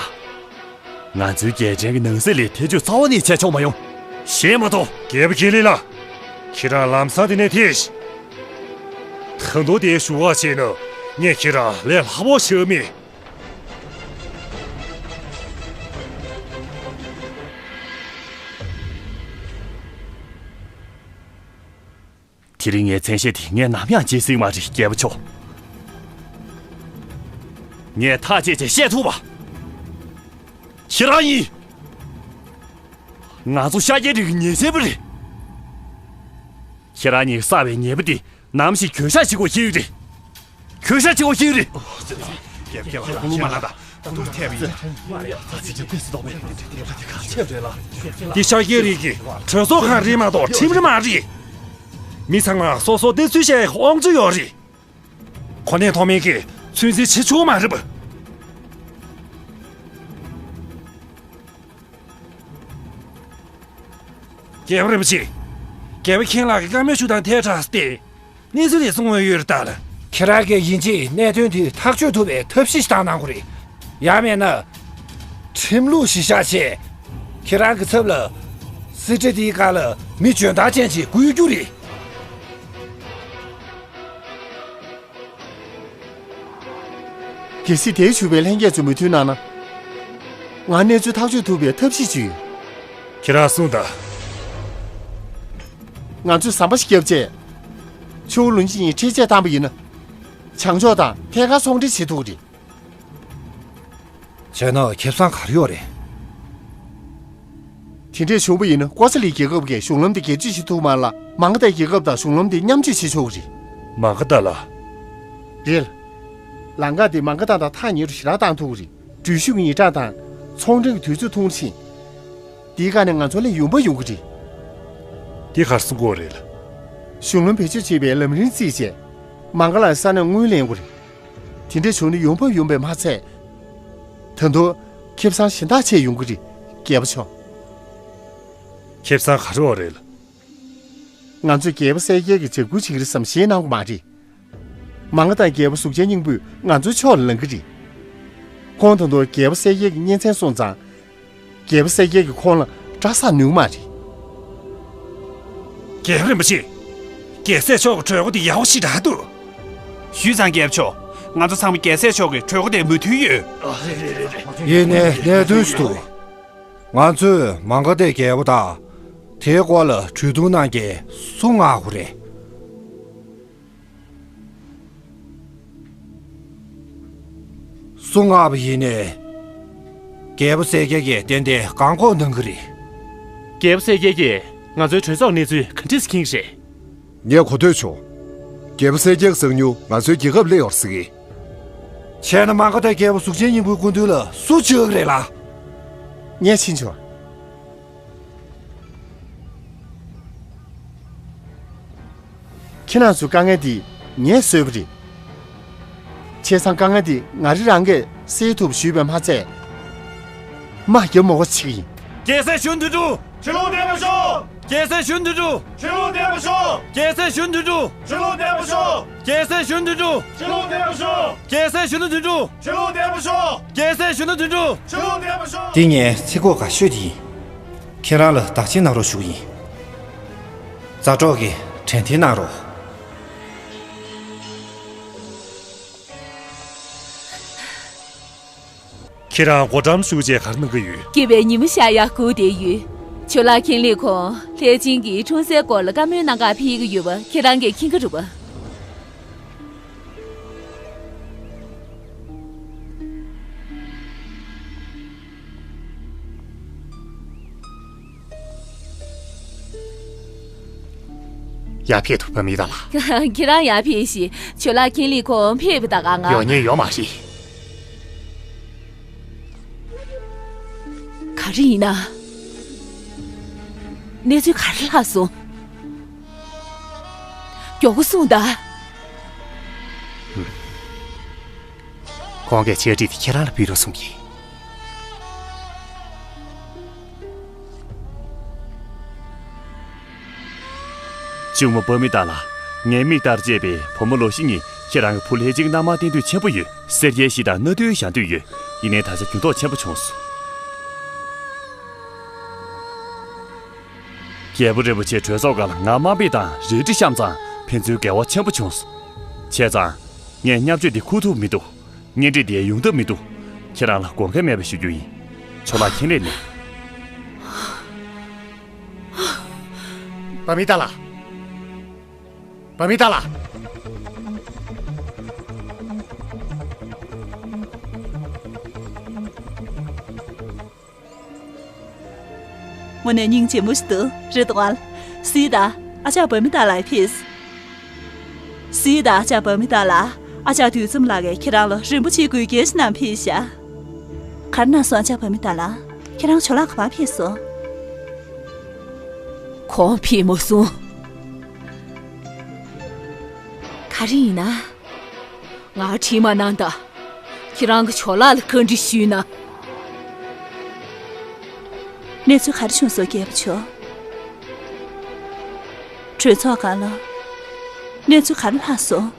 ང་ཚོའི་རྒྱལ་ཕྲན་གྱི་ནང་སྲིད་ལ་ཐེ་བྱུས་རྩ་བ་ནས་བྱས་ཆོག་མ་ཡོང་། ཤེས་མ་གཏོགས། རྒྱལ་པོ་ཁས་ལེན་ལགས། ཁྱེད་རང་ལམ་སང་དེ་ནས་ཐད་ཤིག་ད་དུང་དེ་ཞུ་བ་བྱས་ན་ངས་ཁྱེད་རང་ལས་སླ་པོ་ཞིག་མིན། དེ་རིང་ངའི་མཚན་ཤས་དེ་ངས་ནམ་ཡང་བརྗེད་སྲིད་མ་རེད། རྒྱལ་པོ་མཆོག་ངས་ཐག་བཅད་བྱས་བཤད་ཐུབ་པ། ཁྱེད་རང་ཡིན། ང་ཚོ་ཤཱཀྱའི་རིགས་ཀྱི་ཉེས་ཅན་པ་རེད། ཁྱེད་རང་གཉིས་ཀྱིས་བསགས་པའི་ཉེས་པ་འདི་ནམ་ཞིག་གྱོད་བཤགས་བྱེད་དགོས་ཤེས་ཀྱི་རེད། གྱོད་བཤགས་བྱེད་དགོས་ཤེས་ཀྱི་རེད། འདི་ཤཱཀྱའི་རིགས་ཀྱི་གྲོས་ཚོགས་ཁང་རེད་མ་གཏོགས་ཁྲིམས་ར་མ་རེད། མི་ཚང་མ་སོ་སོ་བདེ་ཚུལ་བཤད་ཡག་དབང་ཆ་ཡོད་རེད། གོ་གནས་མཐོ་དམན་གྱིས་ཚོད་འཛིན་བྱེད་ཆོག་མ་རེད་པ། རྒྱལ་པོ་རིན་པོ་ཆེ། རྒྱལ་པོ་མཁྱེན་ལགས་ཀྱིས་བཀའ་མོལ་ཞུ་སྟངས་ཐལ་དྲགས་ཏེ། གནས་ཚུལ་དེ་གསུང་འོས་ཡོད་རེད་ད་ལ། ཁྱེད་རང་གིས་ཡིན་གཅིག་གནད་དོན་དེ་ཐག་གཅོད་ཐུབ་པའི་ཐབས་ཤེས་ཤིག་བཏང་གནང་དགོས་རེད། ཡང་མིན་ན། ཁྲིམས་ལུགས་གཞི་བཞག་བྱས། ཁྱེད་རང་གི་ཚབ་ལ། སྲིད་ཁྲི་དེའི་སྒང་ལ་མི་འཇོན་ཐང་ཅན་ཅིག་བསྐོ་རྒྱུ་རེད། གལ་སྲིད་དེའི་ཞུ་བའི་ལྷན་རྒྱས་ཚོས་མོས་མཐུན་གནང་ན། ང་གནས་ཚུལ་ཐག་གཅོད་ཐུབ་པའི་ཐབས་ཤེས་ཅིག་ཡོད། ཁྱེད་རང་གསུངས་དང་། ང་ཚོས་ཟམ་པ་ཞིག་བརྒྱབ་རྗེས། ཆུ་བོ་ལུང་ཅིན་ཡིས་འཕྲེད་ཆས་བཏང་པ་ཡིན་ན། བྱང་ཕྱོགས་དང་ཐད་ཀར་ཚོང་འབྲེལ་བྱེད་ཐུབ་ཀྱི་རེད། བྱས་ན་ཁེ་བཟང་ག་རེ་ཡོད་རེད། དེ་འདྲས་བྱུང་བ་ཡིན་ན་ཀོ་ས་ལི་རྒྱལ་ཁབ་ཀྱིས་གཞུང་ལམ་དེ་སྒེར་གཅོད་བྱེད་ཐུབ་མ་རེད་ལ། མང་ག་ཏའི་རྒྱལ་ཁབ་དང་གཞུང་ལམ་དེ་མཉམ་སྤྱོད་བྱེད་ཆོག་གི་རེད། མང་ག་ཏ་ལ། རེད། ལམ་ཁ་དེ་མང་ག་ཏ་དང་ཐག་ཉེ་རུ་ཞེ་དྲག་བཏང་ཐུབ་ཀྱི་རེད། འགྲུལ་བཞུད་ཀྱི་ཉིན་གྲངས་དང་ཚོང་འབྲེལ་གྱི་དུས་ཚོད་ཐུང་ཕྱིན། དེའི་སྒང་ནས་ང་ཚོ་ལ་ཡོང་འབབ་ཡོང་གི་རེད། དེ་ག་རེ་གསུང་གི་ཡོད་རེད། གཞུང་ལམ་བེད་སྤྱོད་བྱེད་པའི་ལམ་རིམ་བརྩིས་རྗེས། མང་ག་ལའི་ས་ནས་དངུལ་ལེན་དགོས་རེད། དེ་འདྲས་བྱུང་ན་ཡོང་འབབ་ཡོང་བས་མ་ཚད། ད་དུང་ཁེ་བཟང་གཞན་དག་ཆེ་ཡོང་གི་རེད། རྒྱལ་པོ་མཆོག་ཁེ་བཟང་ག་རེ་ཡོད་རེད། ང་ཚོས་རྒྱལ་པོ་གསལ་རྒྱལ་གྱི་འཇབ་རྒོལ་བྱེད་ཀྱི་རེད་བསམ་ཞེད་གནང་གི་མ་རེད། མང་ག་ཏ་རྒྱལ་པོ་གཟུགས་ཅན་སྙིང་པོས་ང་ཚོའི་ཕྱོགས་ལ་ལངས་ཀྱི་རེད། ཁོང་ད་དུང་རྒྱལ་པོ་གསལ་རྒྱལ་གྱི་གཉེན་ཚན་སོང་ཙང་། རྒྱལ་པོ་གསལ་རྒྱལ་གྱིས་ཁོང་ལ་སྐྲག་ས་ནུས་མ་རེད། རྒྱལ་པོ་རིན་པོ་ཆེ། རྒྱལ་སྲས་མཆོག་གི་གྲོས་འགོ་འདི་ཡག་པོ་ཞེ་དྲག་འདུག་ཞུས་ཙང་རྒྱལ་པོ་མཆོག་ང་ཚོ་ཚང་མ་རྒྱལ་སྲས་མཆོག་གི་གྲོས་འགོ་དེར་མོས་མཐུན་ཡོད། ཡིན་ནའི་གནད་དོན་ཞིག་འདུག་ང་ཚོས་མང་ག་ཏའི་རྒྱལ་པོ་དང་། དེའི་སྐོར་ལ་གྲོས་བསྡུར་གནང་མཁན་སུ་མངགས་དགོས་རེད། སུ་མངགས་པ་ཡིན་ནའི། རྒྱལ་པོ་གསལ་རྒྱལ་གྱིས་ཏན་ཏན་བཀག་འགོག་གནང་གི་རེད། རྒྱལ་པོ་གསལ་རྒྱལ་གྱིས་ང་ཚོའི་གྲོས་ཚོགས་གནས་ཚུལ་ག་འདྲས་མཁྱེན་གྱི་རེད། ངས་གོ་ཐོས་བྱུང་། རྒྱལ་པོ་གསལ་རྒྱལ་གྱི་གསང་མྱུལ་ང་ཚོའི་རྒྱལ་ཁབ་སླེབས་ཡོད་ཟེར་གི། བྱས་ན་མང་ག་ཏའི་རྒྱལ་པོ་གཟུགས་ཅན་སྙིང་པོའི་སྐུ་མདུན་ལ་སུ་བཅར་གི་རེད་ལ། ངས་ཕྱིན་བྱུང་། ཁྱེད་རང་ཚོའི་དཀའ་ངལ་འདི་ངས་བཟོས་པ་རེད། བྱས་ཙང་དཀའ་ངལ་འདི་ང་རང་རང་གིས་སེལ་ཐུབ་ཞུས་པས་མ་ཚད། མ་རྒྱབ་མོ་བ་བྱེད་ཀྱི་ཡིན། རྒྱལ་སྲས་གཞོན་ནུ་དོན་གྲུབ། ཁྲི་ལོ་བརྟན་པར་ཤོག་རྒྱལ་སྲས་གཞོན་ནུ་དོན་གྲུབ། ཁྲི་ལོ་བརྟན་པར་ཤོག་རྒྱལ་སྲས་གཞོན་ནུ་དོན་གྲུབ། རྒྱལ་སྲས་གཞོན་ནུ་དོན་གྲུབ། ཁྲི་ལོ་བརྟན་པར་ཤོག་རྒྱལ་སྲས་གཞོན་ནུ་དོན་གྲུབ། ཁྲི་ལོ་བརྟན་པར་ཤོག་རྒྱལ་སྲས་གཞོན་ནུ་དོན་གྲུབ། ཁྲི་ལོ་བརྟན་པར་ཤོག་འདི་ངའི་ཚིག་གོ་ག་ཤོད་ཀྱི་ཡིན། ཁྱེད་རང་ལ་བདག་གཅེས་གནང་རོགས་ཞུ་གི་ཡིན། མཛའ་གྲོགས་ཀྱིས་དྲན་རྟེན་གནང་རོགས། ཁྱེད་རང་སྒོ་འགྲམ་བཞུགས་བྱས་ག་རེ་གནང་གི་ཡོད། སྐྱིད་པའི་ཉི་མ་ཤར་ཡག་སྒུག་བསྡད་ཡོད། ཇོ་ལགས་ཁེང་ལི་ཁོང་ལྷས་བྱིན་གྱིས་འཁྲུངས་སའི་སྐོར་ལ་བཀའ་མོལ་གནང་ག་ཕེབས་ཀྱི་ཡོད་པ་ཁྱེད་རང་གིས་མཁྱེན་གྱི་རེད་པ། ཡར་ཕེབས་ཐུབ་པ་མི་གདའ་ལ། ཁྱེད་རང་ཡར་ཕེབས་ཤིག་ཇོ་ལགས་ཁེང་ལི་ཁོང་ཕེབས་པ་ད་ག་ང་། ཡོང་ཉེན་ཡོད་མ་རེད། ག་རེ་ཡིན་ན། གནས་ཚུལ་ག་རེ་ལྷག་སོང་། མགྱོགས་པོ་གསུངས་དང་། ཁོང་གིས་ཆེད་ཁྲིད་དེ་ཁྱེད་རང་ལ་ཕུལ་རོགས་གསུངས་ཀྱིས། གཅུང་མོ་བྷ་མི་ཏཱ་ལགས། ངའི་མིག་ལྟར་གཅེས་པའི་བུ་མོ་ལོ་ཤི་ཉིད་ཁྱེད་རང་གི་བུ་ལྷས་བྱིན་གནང་མ་བསྟན་འདོད་ཆེན་པོ་ཡོད། སེར་སྐྱའི་གཞི་དང་སྣ་བདུན་བཞག་འདོད་ཡོད། ཡིན་ནའི་ད་ཆ་འགྱུར་ལྡོག་ཆེན་པོ་བྱུང་སོང་། རྒྱལ་པོ་རིན་པོ་ཆེ་གྲོས་ཚོགས་ཁང་ལ་ང་དམའ་འབེབས་དང་རལ་གྲི་བཤམས་ཙང་ཕན་ཚུན་འགལ་བ་ཆེན་པོ་བྱུང་སོང་། བྱས་ཙང་། ངས་བརྙས་བཅོས་འདི་འཁུར་ཐུབ་མི་འདུག་གཉེན་སྒྲིག་འདི་ཡོང་ཐབས་མི་འདུག་ཁྱེད་རང་ལ་དགོངས་འགལ་མེད་པ་ཞུ་རྒྱུ་ཡིན། ཇོ་ལགས་ཁེང་ལི་ནས། བྷ་མི་ཏཱ་ལགས། བྷ་མི་ཏཱ་ལགས། དངོས་གནས་སྙིང་རྗེ་མོ་ཞིག་འདུག་རེད་དོ། ཨ་ལ། སི་ད། ཨ་ཅག་བྷ་མི་ཏཱ་ལགས་ཕེབས། སི་ད་ཨ་ཅག་བྷ་མི་ཏཱ་ལགས། ཨ་ཅག་དུས་མཚམས་ལགས་ཀྱིས་ཁྱེད་རང་ལ་རིན་པོ་ཆེའི་འགུལ་སྐྱོད་ཞིག་གནང་ཕེབས་ཤག་ག་རེ་གནང་སོང་ཨ་ཅག་བྷ་མི་ཏཱ་ལགས། ཁྱེད་རང་ཇོ་ལགས་ག་པར་ཕེབས་སོང་། ཁོང་ཕེབས་མ་སོང་། ག་རེ་ཡིན་ན། ང་དྲིས་མ་གནང་དང་། ཁྱེད་རང་གི་ཇོ་ལགས་ལ་བཀའ་འདྲི་ཞུས་ན། གནས་ཚུལ་ག་རེ་བྱུང་སོང་རྒྱལ་པོ་མཆོག་གྲོས་ཚོགས་སྒང་ལ་གནས་ཚུལ་ག་རེ་ལྷག་སོང་།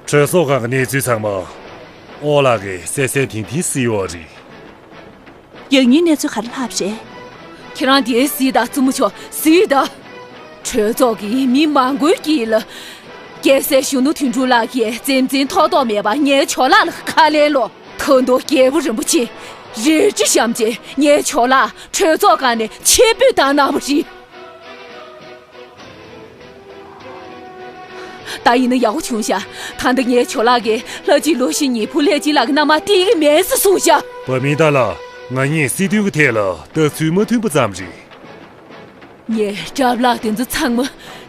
གྲོས་ཚོགས་སྒང་གི་གནས་ཚུལ་ཚང་མ་ཨོ་ལགས་ཀྱིས་གསལ་གསལ་ཐིང་ཐིང་གཟིགས་ཡོད་རེད། ཡང་སྙིང་གནས་ཚུལ་ག་རེ་ལྷག་པ་རེད། ཁྱེད་རང་དེ་གཟིགས་དང་བཙུན་མོ་མཆོག་གཟིགས་དང་། གྲོས་ཚོགས་ཀྱི་མི་མང་པོའི་དཀྱིལ་ལ། རྒྱལ་སྲས་གཞོན་ནུ་དོན་གྲུབ་ལགས་ཀྱིས་འཛེམ་འཛེམ་ཐོག་ཐོག་མེད་པར་ངའི་ཇོ་ལགས་ལ་ཁ་ལན་སློག་ད་དུང་རྒྱལ་པོ་རིན་པོ་ཆེ་རལ་གྲི་བཤམས་རྗེས་ངའི་ཇོ་ལགས་གྲོས་ཚོགས་སྒང་ནས་ཕྱིར་འབུད་བཏང་གནང་བ་རེད། ད་ཡིན་ན་ཡག་པོ་བྱུང་ཤག་ད་ལྟ་ངའི་ཇོ་ལགས་ཀྱིས་ལྷ་རྗེ་ལོ་ཤི་ཉིད་བུ་ལྷས་བྱིན་ལགས་ཀྱི་མནའ་མར་སྟེར་གྱི་མེད་ཟེར་གསུངས་ཤག་བྷ་མི་ཏཱ་ལགས། ང་གཉིས་སྲིད་དོན་གྱི་ཐད་ལ་ལྟ་ཚུལ་མ་མཐུན་པ་ཙམ་རེད། ངས་སྐྲ་ལག་དེ་ཚོ་ཚང་མ་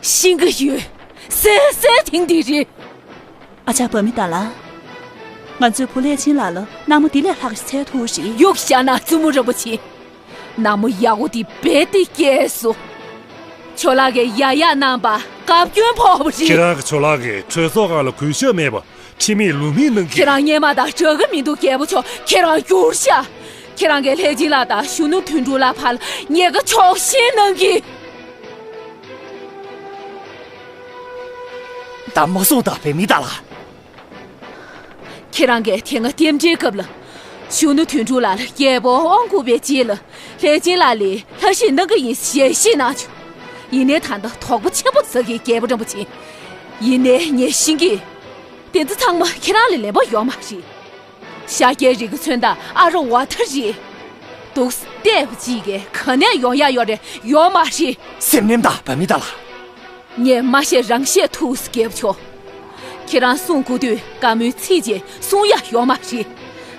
ཤེས་ཀྱི་ཡོད། གསལ་གསལ་ཐིང་ཐིང་རེད། ཨ་ཅག་བྷ་མི་ཏཱ་ལགས། ང་ཚོས་བུ་ལྷས་བྱིན་ལགས་ལ་མནའ་མ་འདི་ལས་ལྷག་ཅིག་འཚོལ་ཐུབ་རེད། གཡུག་བཞག་ན་བཙུན་མོ་རིན་པོ་ཆེ། མནའ་མ་ཡག་པོ་དེ་རྦད་དེ་སྐྱེས་སོང་། ཇོ་ལགས་ཀྱིས་ཡག་ཡག་གནང་པ་བཀའ་བཀྱོན་ཕོག་པ་རེད། ཁྱེད་རང་གི་ཇོ་ལགས་ཀྱིས་གྲོས་ཚོགས་སྒང་ལ་གུས་ཞབས་མེད་པ་ཁྲིམས་མེད་ལུགས་མེད་གནང་གི། ཁྱེད་རང་སྔོན་མ་དང་འདྲ་གི་མི་འདུག་རྒྱལ་པོ་མཆོག་ཁྱེད་རང་འགྱུར་ཤག་ཁྱེད་རང་གིས་ལྷས་བྱིན་ལགས་དང་གཞོན་ནུ་དོན་གྲུབ་ལགས་བར་ལ་ཉེས་ཁ་ཕྱོགས་ཞེན་གནང་གི། ད་མ་གསུངས་དང་བྷ་མི་ཏཱ་ལགས། ཁྱེད་རང་གིས་དེ་སྔ་རྟེན་འབྲེལ་སྐབས་ལ། གཞོན་ནུ་དོན་གྲུབ་ལགས་ལ་རྒྱལ་པོ་དབང་བསྐུར་བའི་རྗེས་ལ། ལྷས་བྱིན་ལགས་ལ་ལྷ་བཤིག་གནང་གི་ཡིན་ཞལ་བཞེས་གནང་བྱུང་། ཡིན་ནའི་ད་ལྟ་དོགས་པ་ཆེན་པོ་ཟ་གི་རྒྱལ་པོ་རིན་པོ་ཆེ། ཡིན་ནའི་ངས་ཤེས་ཀྱི། དེ་ཚོ་ཚང་མ་ཁྱེད་རང་ལ་ལན་པ་ཡོད་མ་རེད། ཤཱཀྱའི་རིགས་ཀྱི་མཚོན་རྟགས་ཨ་རོ་ཝ་ཐ་རེད། འདུག་སེ་བལྟས་པ་གཅིག་གིས་ག་ནས་ཡོང་ཡག་ཡོད་རེད། ཡོད་མ་རེད། སེམས་ནེམ་དང་བྷ་མི་ཏཱ་ལགས། ངས་མ་བཤད་རང་བཤད་ཐུགས་སུ་རྒྱལ་པོ་མཆོག་ཁྱེད་རང་གསུང་དགོས་དུས་བཀའ་མོལ་ཚིག་གཅིག་གསུང་ཡག་ཡོད་མ་རེད།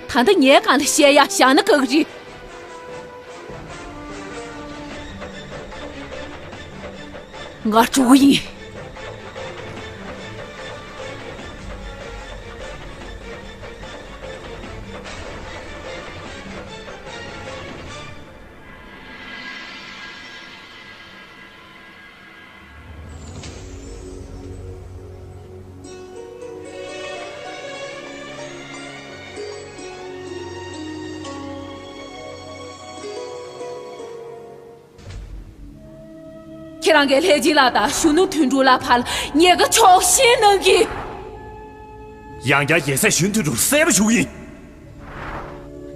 ད་ལྟ་ངའི་སྒང་ལ་བཤད་ཡག་བཞག་ན་དགའ་གི་རེད། ང་འགྲོ་གི་ཡིན། རང་གི་ལྷས་སྦྱིན་ལགས་དང་གཞོན་ནུ་དོན་གྲུབ་ལགས་བར་ཉེས་ཁ་ཕྱོགས་ཞེན་གནང་གི། ཡང་བསྐྱར་རྒྱལ་སྲས་གཞོན་དོན་གྲུབ་གསལ་པོ་ཞུ་གི་ཡིན།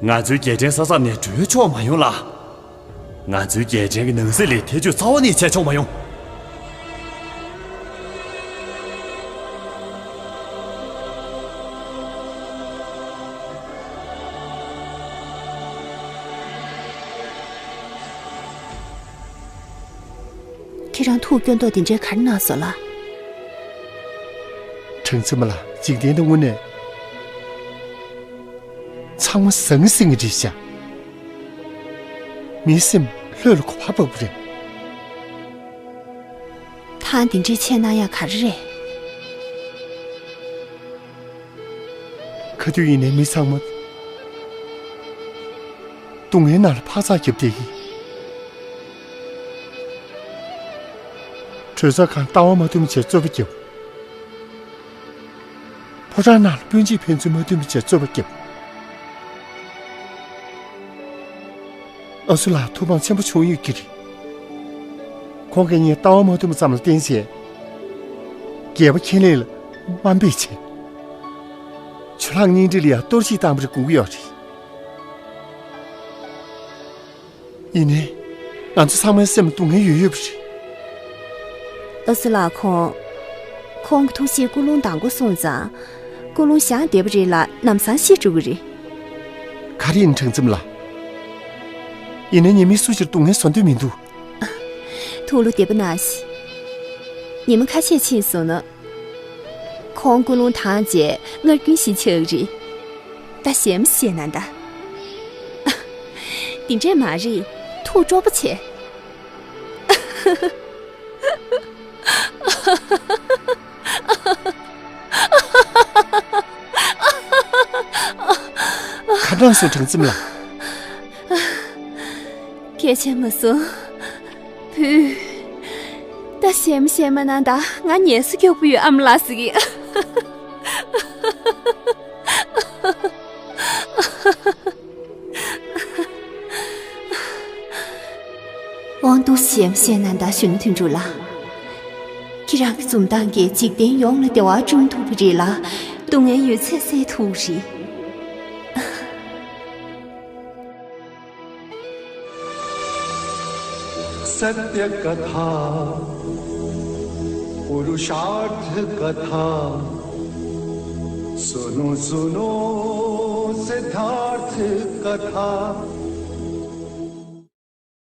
ང་ཚོའི་རྒྱལ་ཕྲན་ས་མཚམས་ནས་བྲོས་ཆོག་མ་ཡོང་ལ། ང་ཚོའི་རྒྱལ་ཕྲན་གྱི་ནང་སྲིད་ལ་ཐེ་བྱུས་རྩ་བ་ནས་བྱས་ཆོག་མ་ཡོང་། ཁྱེད་རང་ཐུགས་སྐྱོ་མདོག་དེ་འདྲའི་ག་རེ་གནང་སོང་ལགས། གྲངས་ཚེ་མ་ལགས། འཇིག་རྟེན་འདི་དངོས་གནས་ཚང་མ་ཟང་ཟིང་གི་རེད་ཤག། མིའི་སེམས་ལྷོད་ལ་གོ་བ་བབས་པ་རེད། ཐང་འདི་འདྲའི་ཆད་གནང་ཡག་ག་རེ་རེད། ག་དུས་ཡིན་ནའི་མི་ཚང་མ་སྡུག་བསྔལ་ནང་ལ་འཕག་འཚག་བརྒྱབ་བསྡད་ཀྱི། གྲོས་ཚོགས་ཁང་ལྟ་བ་མ་མཐུན་པ་བྱས་རྩོད་པ་བརྒྱབ། ཕོ་བྲང་ནང་ལ་སྤུན་མཆེད་ཕན་ཚུན་མ་མཐུན་པ་བྱས་རྩོད་པ་བརྒྱབ། ཨ་སུ་ལགས་ཐུགས་ཕམ་ཆེན་པོ་བྱུང་ཡོད་ཀྱི་རེད། ཁོང་གིས་ངས་ལྟ་བ་མ་མཐུན་པ་ཙམ་ལ་བརྟེན་བྱས། རྒྱལ་པོ་ཁས་ལེན་ལ་དམའ་འབེབས་བྱས། ཇོ་ལགས་གཉེན་སྒྲིག་ལ་ཡང་གཏོར་བཤིག་བཏང་བ་རེད་དགོངས་ཀྱི་ཡོད་རེད། ཡིན་ནའི། ང་ཚོ་ཚང་མའི་སེམས་ལ་སྡུག་བསྔལ་ཡོད་ཡོད་པ་རེད། ཨ་སུ་ལགས་ཁོང་། ཁོང་གི་ཐུགས་བཞེད་ཀུན་སློང་དང་པོ་སོང་ཙང་། ཀུན་སློང་བཞག་བསྡད་པ་རེད་ལ་ལམ་སང་ཤི་འགྲོ་གི་རེད། ག་རེ་ཡིན་གྲངས་ཚེ་མ་ལགས། ཡིན་ནའི་ཉེས་མིང་སུ་ཞིག་སྡུག་བསྔལ་བཟོ་འདོད་མི་འདུག། ཐུགས་བློ་བདེ་པོ་གནང་ཞིག། ཉི་མ་ཁ་ཤས་ཕྱིན་སོང་ན། ཁོང་ཀུན་སློང་དྭངས་བྱས་སྔར་རྒྱུན་བཞིན་ཆགས་ཀྱི་རེད། ད་ཞེད་མ་ཞེད་ན་ད། འདི་འདྲས་མ་རེད། ཐུགས་སྤྲོ་པོ་བྱེད། ག་འདྲ་སོང་གྲངས་ཚེ་མ་ལགས། སྐད་ཆ་མ་གསུང་། བུ། ད་ཞེད་མ་ཞེད་མ་གནང་ད། ང་ཉལ་ས་མགྱོགས་པོ་ཡོད། ཨ་མ་ལགས་ཟེར་གི། དབང་དུ་ཞེད་མ་ཞེད་གནང་ད་གཞོན་ནུ་དོན་གྲུབ་ལགས། ཁྱེད་རང་གི་འཛུམ་མདངས་ཀྱིས་འཇིག་རྟེན་ཡོངས་ལ་བདེ་བ་བསྐྲུན་ཐུབ་པ་རེད་ལ། སྡུག་བསྔལ་ཡོད་ཚད་སེལ་ཐུབ་པ་རེད། सत्य कथा पुरुषार्थ कथा सुनो सुनो सिद्धार्थ कथा।